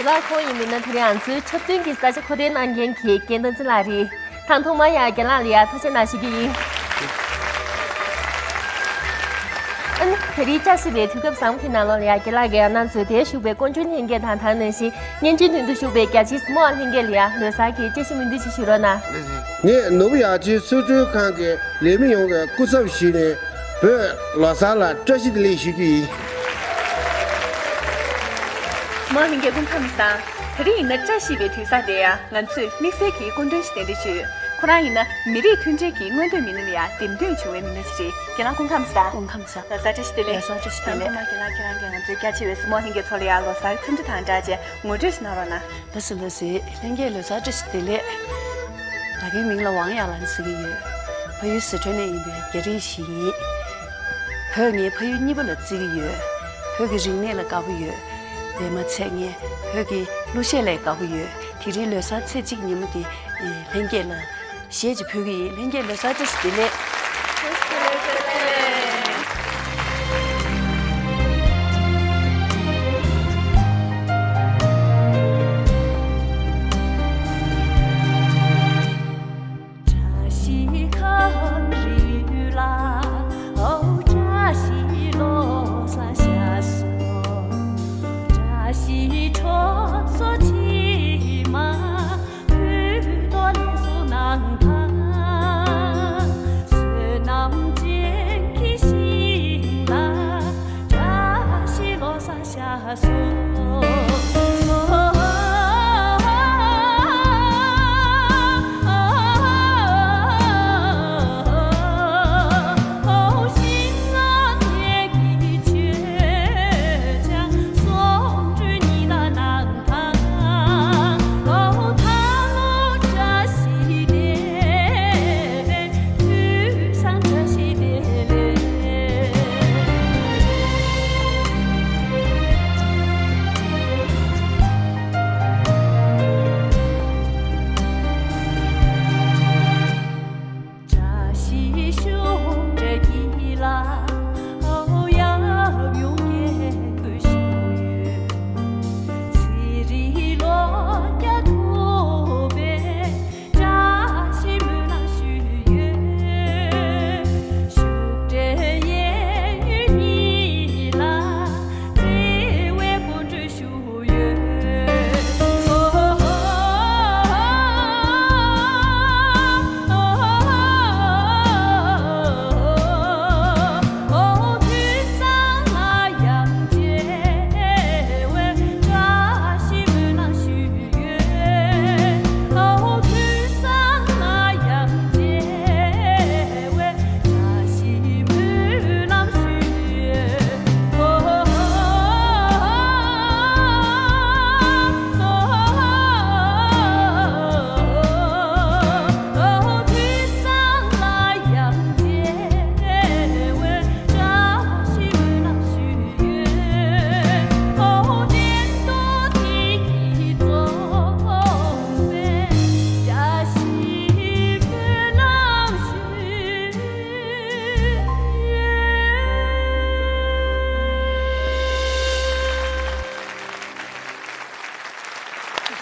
ལགས་ཁོང་ཡིན་མིན་ན་དེ་རིང་ང་ཚོའི་འཁྲབ་སྟོན་གྱི་ས་ཆ་མཁོ་སྤྲོད་གནང་མཁན་གྱི་རྒན་བསྟན་འཛིན་ལགས་རེད། དང་ཐོག་མར་ཡང་རྒན་ལགས་ལ་ཡང་ཐུགས་རྗེ་གནང་ཞུ་གི་ཡིན། ཨ་ནི་དེ་རིང་བཀྲ་ཤིས་པའི་དུས་སྐབས་བཟང་པོ་དེའི་ནང་ལོགས་ལ་ཡང་རྒན་ལགས་ཀྱིས་ཡང་ང་ཚོའི་དེར་བཞུགས་པའི་སྐུ་མགྲོན་ལྷན་རྒྱས་དང་དེ་ནང་བཞིན་བརྙན་འཕྲིན་མདུན་དུ་བཞུགས་པའི་རྒྱ་ཆེའི་གཟིགས་མོ་བ་ལྷན་རྒྱས་ལ་ཡང་ལོ་གསར་གྱི་བཀྲ་ཤིས་སྨོན་འདུན་ཅིག་ཞུ་རོགས་གནང་། ངས་ནོར་བུ་ཡག་ཆེའི་ཆོ་འཕྲུལ་ཁང་གི་ལས་མི་ཡོངས་ཀྱི་སྐུ་ཚབ་ཞུས་ནས་བོད་ལོ་གསར་ལ་བཀྲ་ཤིས་བདེ་ལེགས་ཞུ་རྒྱུ་ཡིན། གཟིགས་མོ་བ་ལྷན་རྒྱས་སྐུ་ཁམས་བཟང་། དེ་རིང་ཡིན་ན་བཀྲ་ཤིས་པའི་དུས་བཟང་དེར་ཡང་ང་ཚོས་དམིགས་བསལ་གྱི་སྐུ་མགྲོན་ཞིག་གདན་འདྲེན་ཞུས། ཁོ་རང་ཡིན་ན་མི་རིགས་མཐུན་སྒྲིལ་གྱི་མངོན་འདོད་མི་སྣ་ལ་ཡང་འདེམས་ཐོན་བྱུང་བའི་མི་སྣ་ཞིག་རེད། རྒན་ལགས་སྐུ་ཁམས་བཟང་། སྐུ་ཁམས་བཟང་། ལོ་གསར་བཀྲ་ཤིས་བདེ་ལེགས། ལོ་གསར་བཀྲ་ཤིས་བདེ་ལེགས། ཨ་མ་རྒན་ལགས་ཁྱེད་རང་གིས་ང་ཚོའི་རྒྱ་ཆེ་བའི་གཟིགས་མོ་བ་ལྷན་རྒྱས་ཚོ་ལ་ཡང་ལོ་གསར་འཚམས་འདྲི་དང་སྦྲགས་བྱས་ངོ་སྤྲོད་ཞིག་གནང་རོགས་གནང་། ལགས་སོ་ལགས་སོ། ལྷན་རྒྱས་ལོ་གསར་བཀྲ་ཤིས་བདེ་ལེགས། ང་རྒྱལ་མིང་ལ་ཝང་ཡ་ལན་ཟེར་གྱི་ཡོད། ཕ་ཡུལ་སི་ཁྲོན་ནས་ཡིན་པའི་རྒྱ་རིགས་ཤིག་ཡིན། བོད་ངའི་ཕ་ཡུལ་གཉིས་པ་ལ་བརྩི་གི་ཡོད། བོད་ཀྱི་རིག་གནས་ལ་དགའ་པོ་ཡོད། དེ་མ་ཚད་ངས་བོད་ཀྱི་གླུ་གཞས་ལ་དགའ་པོ་ཡོད། དེ་རིང་ལོ་གསར་ཚེས་གཅིག་ཉིན་མོ་འདི་ལྷན་རྒྱས་ལ་གཞས་ཅིག་ཕུལ་གི་ཡིན། ལྷན་རྒྱས་ལོ་གསར་བཀྲ་ཤིས་བདེ་ལེགས།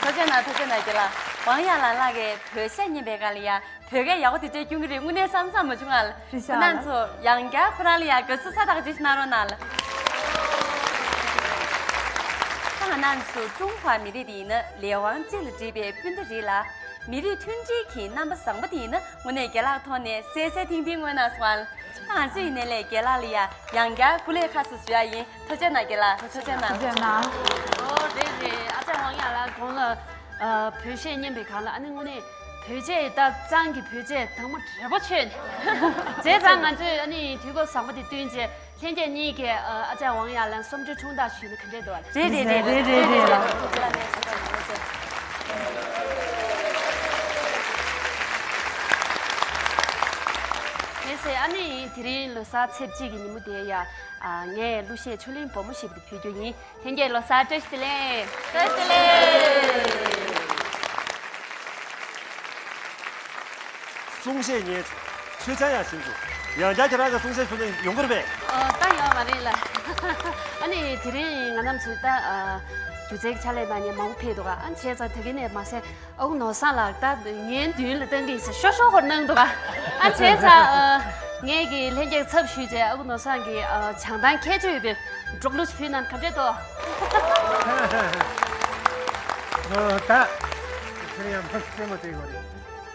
ཐུགས་རྗེ་གནང་། ཐུགས་རྗེ་གནང་། རྒན་ལགས། ཝང་ཡ་ལན་ལགས་ཀྱིས་བོད་གཞས་ཉན་པའི་སྒང་ལ་ཡ། བོད་སྐད་ཡག་པོ་དེ་འདྲ་སྐྱོན་གྱི་རེད། དངོས་གནས་བསམ་བསམ་མ་བྱུང་ང་། རེད་ཤག་ཁོ་རང་ཚོ་ཡང་བསྐྱར་ཁོ་རང་ལ་ཡ་དགའ་བསུ་ཚ་ཐག་ཆོད་ཞིག་གནང་རོགས་གནང་ལ། ད་ང་རང་ཚོ་ཀྲུང་ཧྭ་མི་རིགས་དེ་ཡིན་ན་ལས་དབང་གཅིག་ལ་བྲིས་པའི་སྤུན་ཟླ་རེད་ལ། མི་རིགས་མཐུན་སྒྲིལ་གྱི་རྣམ་པ་བཟང་པོ་དེ་ཡིན་ན་དངོས་གནས་རྒན་ལགས་ཐོག་ནས་གསལ་གསལ་ཐིང་ཐིང་མངོན་གནང་སོང་ང་། ད་ང་ཚོ་ཡིན་ནའི་ལས་རྒན་ལགས་ལ་ཡ་ཡང་བསྐྱར་སྐུ་ལས་ཁག་སུ་ཞུ་ཡ་ཡིན། ཐུགས་རྗེ་གནང་རྒན་ལགས། ཐུགས་རྗེ་གནང་། ཐུགས་རྗེ་གནང་། ཨོ་རེད་རེད། ཨ་ཅག་ཝང་ཡ་ལགས་གོང་ལ། ཨ། བོད་གཞས་ཉན་པའི་སྒང་ལ་ཨ་ནི་དངོས་གནས་བོད་ཆས་ད་གཙང་གི་བོད་ཆས་དྭངས་མ་དྲོད་པ་ཆོད་ནས། བྱས་ཙང་ང་ཚོས་ཨ་ནི་དུས་སྐབས་བཟང་པོ་དེ་བསྟུན་བྱས་ལྷན་རྒྱས་གཉིས་ཀྱིས་ཨ་ཅག་ཝང་ཡ་ལན་གསུམ་བཅུ་ཆུང་རྟགས་ཞུས་ན་ག་འདྲས་འདུག་ཨ། རེད་རེད་རེད་རེད་རེད་རེད་ལགས། གལ་སྲིད་ཨ་ནི་དེ་རིང་ལོ་གསར་ཚེས་གཅིག་གི་ཉིན་མོ་དེ་ཡ། ཨ། ངས་གླུ་གཞས་ཆོས་གླིང་སྒྲོལ་མ་ཞེས་པ་དེ་ཕུལ་རྒྱུ་ཡིན། ལྷན་རྒྱས་ལོ་གསར་བཀྲ་ཤིས་བདེ་ལེགས། བཀྲ་ཤིས་བདེ་ལེགས། གསུང་བཤད་ཉན་བྱུང་། མཆོད་ཆང་ཡང་བྱིན་བྱུང་། ཡང་བསྐྱར་ཁྱེད་རང་གི་གསུང་བཤད་ཞུ་ནས་ཡོང་གི་རེད་པས། ཨོ། ད་ཡོང་མ་རེད་ལགས། ཨ་ནི་དེ་རིང་ང་རྣམ་ཚོས་ད། ཨ། སྒྱུ་རྩལ་གྱི་ཕྱག་ལས་གནང་མཁན་མང་པོ་ཕེབས་འདུག་ག་ཨ་ནི་བྱས་ཙང་དེ་ག་ནས་མ་ཟད། ཨ་ཁུ་ནོར་བཟང་ལགས་ད་ངའི་མདུན་ལ་བཏང་གི་ཡིན་ཟེར་ཤོག་ཤོག་ཧོར་གནང་འདུག་ག་ཨ་བྱས་ཙང་། ཨ། ངས་ཀྱི་ལྷན་རྒྱས་ཚབ་ཞུས་བྱས་ཨ་ཁུ་ནོར་བཟང་གི། ཨ། བྱང་ཐང་ཁྱད་ཆོས་ཡོད་པའི་འབྲོག་གླུ་ཞིག་ཕུལ་ན་ག་འདྲས་འདུག་ཨོ། ད་ཁྱེད་ཡང་མ་རྩེད་མོ་རྩེ་དགོས་རེད།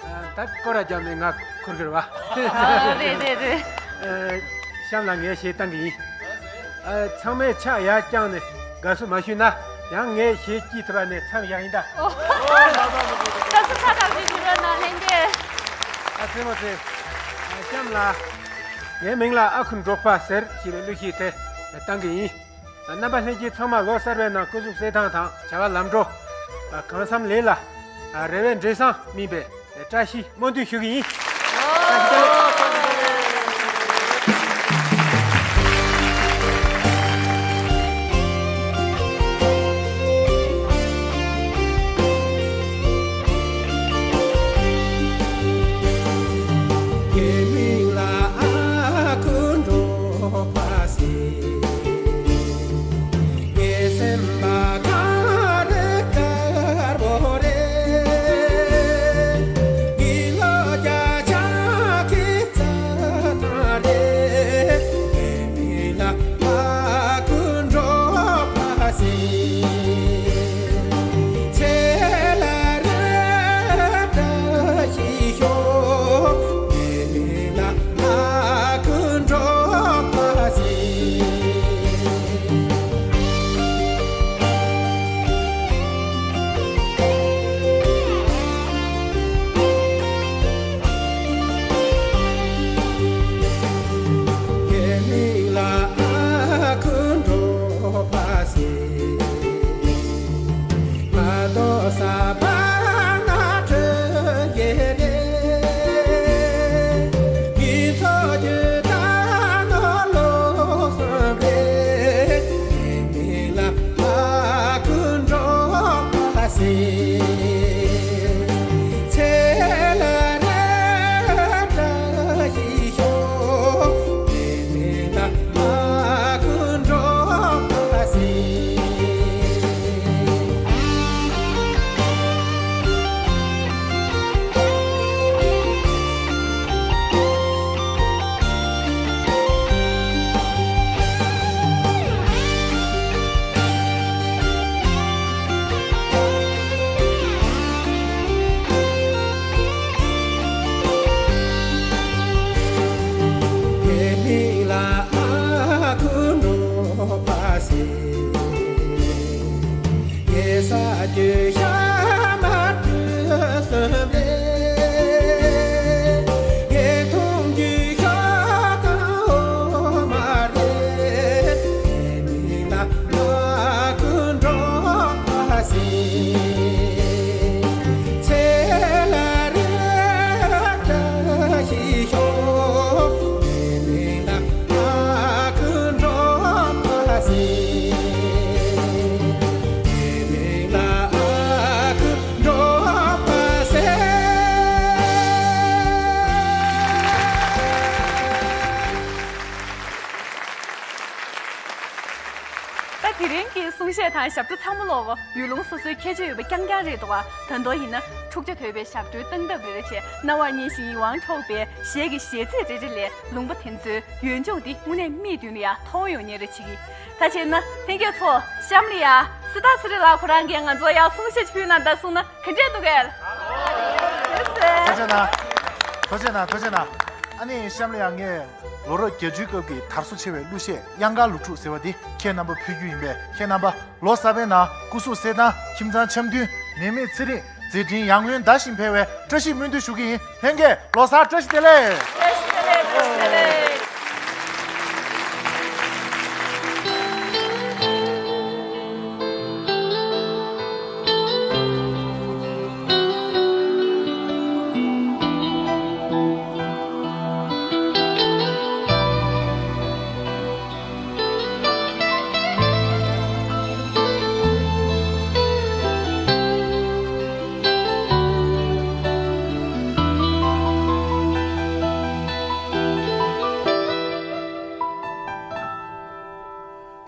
ཨ། ད་སྐོར་ར་བརྒྱབ་ནས་ང་འཁུར་གི་རེད་བ། ཨ། རེད་རེད་རེད། ཨ། གཤམ་ལ་ངས་གཞས་བཏང་གི་ཡིན། ཨ། ཚང་མས་ཕྱག་ཡར་བརྐྱངས་ནས་དགའ་བསུ་མ་ཞུས་ན་ཡང་ངས་གཞས་སྐྱིད་ཐུབ་པ་ནས་མཚམས་བཞག་ཡིན་ད། ཨོ། དགའ་བསུ་ཚ་ཐག་ཆོད་ཞུ་རོགས་གནང་ལྷན་རྒྱས། ཨ། རྩེད་མོ་རྩེ། ཨ། གཤམ་ལ་ངའི་མིང་ལ་ཨ་ཁུ་འབྲོག་པ་ཟེར་ཞེས་པའི་གླུ་གཞས་དེ་བཏང་གི་ཡིན། རྣམ་པ་ལྷན་རྒྱས་ཚང་མ་ལོ་གསར་པའི་ནང་སྐུ་གཟུགས་གསལ་ཐང་དང་བྱ་བ་ལམ་འགྲོ། གང་བསམ་ལས་ལ་རེ་བའི་འབྲས་བཟང་སྨིན་པའི་བཀྲ་ཤིས་སྨོན་འདུན་ཞུ་གི་ཡིན། བཀྲ་ཤིས་བདེ་ལེགས། ཞབས་བྲོ་ཚང་མ་ལོག་གོ། ཡུལ་ལུང་སོ་སོའི་ཁྱད་ཆོས་ཡོད་པ་རྐྱང་རྐྱང་རེད་འདུག་ག་ད་དུང་ཡིན་ན་འཁྲུག་ཆ་དོད་པའི་ཞབས་བྲོའི་སྟངས་སྟབས་རེ་རེ་བྱས། རྣ་བར་སྙན་ཞིང་ཡིད་དབང་འཕྲོག་པའི་གཞས་ཀྱི་གཞས་ཚིག་རེ་རེ་ལས་ལུང་པ་དེ་ཚོའི་ཡུལ་ལྗོངས་འདི་དངོས་གནས་མིག་མདུན་ལ་ཡར་མཐོང་ཡོང་མཁན་རེ་བྱེད་ཀྱི། ད་བྱས་ན་ལྷན་རྒྱས་ཚོ། གཤམ་ལ་ཡ་སྲི་ཐར་ཚེ་རིང་ལགས་ཁོ་རང་གིས་ང་ཚོ་ཡར་གསུང་བཤད་ཅིག་ཕུལ་ན་ད་གསུང་ན་ག་འདྲས་འདུག་གས། ཐུགས་རྗེ་གནང་། ཐུགས་རྗེ་གནང་། ཐུགས་རྗེ་གནང་། ཨ་ནི་གཤམ་ལ་ཡ་ངས་ལོ་རབས་བརྒྱད་ཅུའི་སྐབས་ཀྱི་དར་སོ་ཆེ་བའི་གླུ་གཞས་གཡང་དཀར་ལོ་དྲུག་ཟེར་བ་འདི་ཁྱེད་རྣམ་པར་ཕུལ་རྒྱུ་ཡིན་པས། ཁྱེད་རྣམ་པ་ལོ་གསར་པའི་ནང་སྐུ་གཟུགས་གསལ་ཐང་། ཁྱིམ་ཚང་འཆམ་མཐུན། ནད་མེད་ཚེ་རིང་། མཛད་འཕྲིན་ཡར་ངོའི་ཟླ་བཞིན་འཕེལ་བའི་བཀྲ་ཤིས་སྨོན་འདུན་ཞུ་གི་ཡིན། ལྷན་རྒྱས་ལོ་གསར་བཀྲ་ཤིས་བདེ་ལེགས། བཀྲ་ཤིས་བདེ་ལེགས། བཀྲ་ཤིས་བདེ་ལེགས།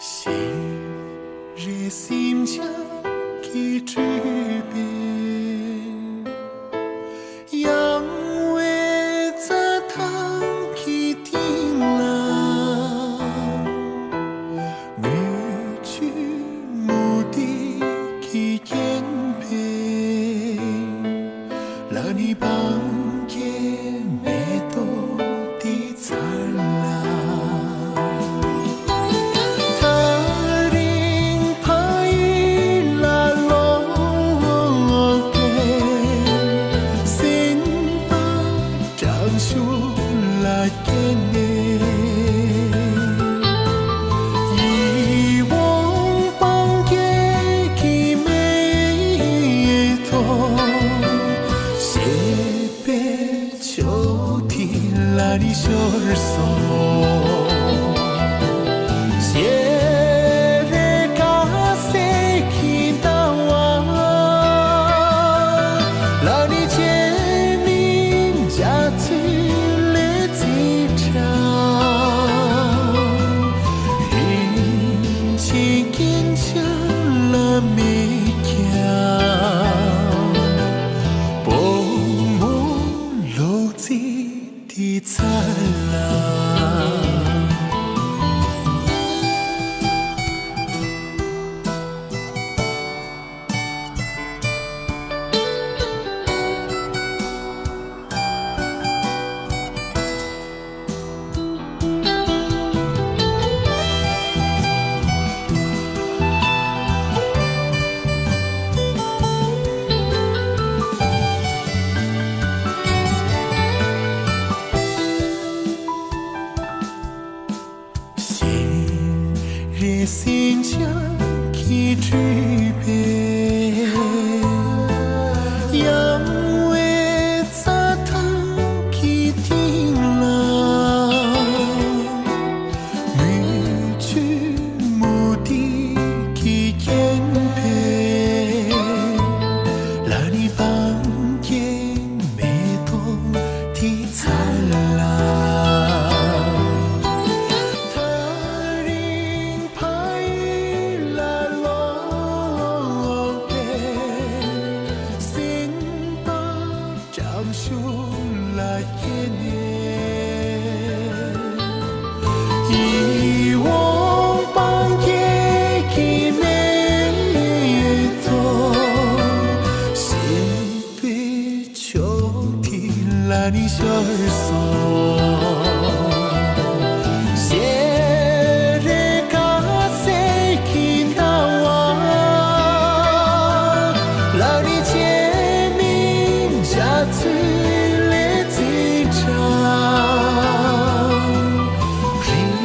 ཞིག་རེ་སེམས་ཅན་གྱིས་སྤྲུལ་པའི་གཡང་བའི་རྩྭ་ཐང་གི་སྟེང་ལ། མུ་ཁྱུད་མུ་ཏིག་གིས་བརྒྱན་པའི་ལ་ནི་སྤང་རྒྱན་མེ་ཏོག་དེ་ཚར་ལ། ཐག་རིང་ཕ་ཡུལ་ལ་ལོག་པའི་སེམས་པ་དྲང་ཤུལ་ལ་སྐྱེས་ནས། ཡིད་འོང་སྤང་རྒྱན་གྱི་མེ་ཏོག་ཞེས་པའི་ཕྱོགས་དེ་ལ་ནི་ཤོར་སོང་། ཞལ་རས་དཀར་གསལ་གྱི་ཟླ་བ་ལ་ནི་བྱེ་མའི་འཇའ་ཚོན་ལས་བརྩིགས་གྲྭ། རིན་ཆེན་རྒྱན་ཆ་ལ་མེད་ཀྱང་། བུ་མོ་ལུག་རྫི་དེ་ཚར་ལ། ཞིག་རེ་སེམས་ཅན་གྱིས་སྤྲུལ་པའི་གཡང་བའི་རྩྭ་ཐང་གི་སྟེང་ལ། མུ་ཁྱུད་མུ་ཏིག་གིས་བརྒྱན་པའི་ལ་ནི་སྤང་རྒྱན་མེ་ཏོག་དེ་ཚར་ལ། ཐག་རིང་ཕ་ཡུལ་ལ་ལོག་པའི་སེམས་པ་དྲང་ཤུལ་ལ་སྐྱེས་ནས། ཡིད་འོང་སྤང་རྒྱན་གྱི་མེ་ཏོག་ཞེས་པའི་ཕྱོགས་དེ་ལ་ནི་ཤོར་སོང་། ཞལ་རས་དཀར་གསལ་གྱི་ཟླ་བ་ལ་ནི་བྱེ་མའི་འཇའ་ཚོན་ལས་བརྩིགས་གྲྭ། རིན་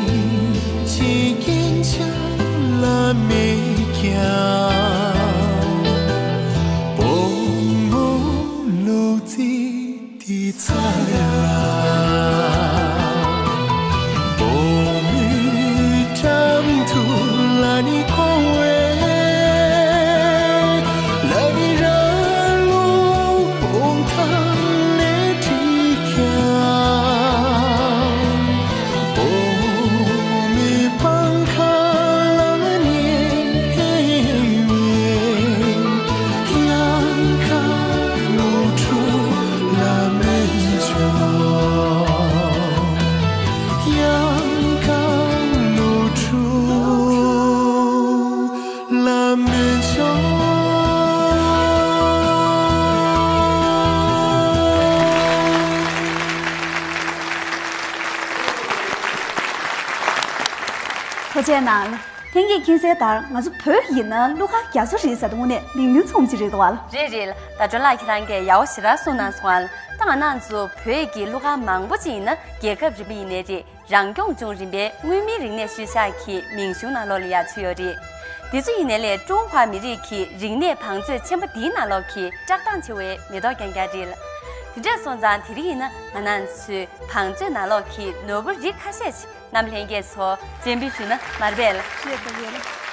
ཆེན་རྒྱན་ཆ་ལ་མེད་ཀྱང་། བུ་མོ་ལུག་རྫི་དེ་ཚར་ལ། བཅས་ནང་། ལྷན་རྒྱས་མཁྱེན་གསལ་ལྟར་ང་ཚོ་བོད་ཡིན་ན་གླུ་གར་རྒྱ་མཚོ་རེད་ཟེར་དུས་དངོས་གནས་མིང་དོན་མཚུངས་ཅིག་རེད་འདུག་བ། རེད་རེད། ཟླ་སྒྲོན་ལགས་ཁྱེད་རང་གིས་ཡག་པོ་ཞེ་དྲག་གསུངས་གནང་སོང་ཨ། ད་ང་རང་ཚོ་བོད་ཀྱི་གླུ་གར་མང་པོ་ཅིག་ཡིན་ན་རྒྱལ་ཁབ་རིམ་པ་ཡིན་ནའི་རེད། རང་སྐྱོང་ལྗོངས་རིམ་པའི་མངོན་མིན་རིག་གནས་ཤུལ་བཞག་གི་མིང་གཞུང་ནང་ལོགས་ལ་ཡང་ཚུད་ཡོད་རེད། འདི་ཚོ་ཡིན་ནའི་ལས་ཀྲུང་ཧྭ་མི་རིགས་ཀྱི་རིག་གནས་བང་མཛོད་ཆེན་པོ་འདིའི་ནང་ལོགས་ཀྱི་བཀྲག་མདངས་ཆེ་བའི་མེ་ཏོག་རྐྱང་རྐྱང་རེད། དེ་འདྲ་སོང་ཙང་དེ་རིང་ཡིན་ན་ང་རང་ཚོའི་བང་མཛོད་ནང་ལོགས་ཀྱི་ནོར་བུ་རིགས་ཁ་ཤས་ཤིག་རྣམས་ལྷན་རྒྱས་ཚོ་སྤྱན་འབུལ་ཞུས་ན་མ་རེད་པས། ཤེས་དགོས་ཡོད།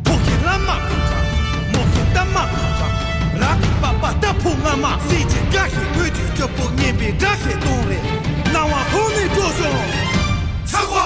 ཕོ་ཁྱི་བླ་མ་ཀུན་དྲག་མོ་ཁྱི་ལྟ་མ་ཀུན་དྲག་ར་གི་པ་པ་ལྟ་ཕོ་ང་མ། སྲིད་ཀྱི་དགྲ་ཤེས་བོད་ཀྱི་སྐྱོ་པོ་ངན་པའི་དགྲ་ཤེས་གཏོང་རེད། སྣང་བ་ཁོ་ནས་འགྲོ་སོང་། ཚ་བ།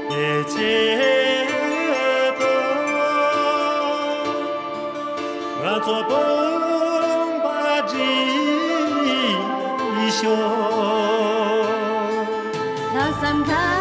ཆེད་དུ་ང་ཚོ་དཔུང་པ་སྒྲིལ་ཤོག་ལྷག་བསམ་ཁ་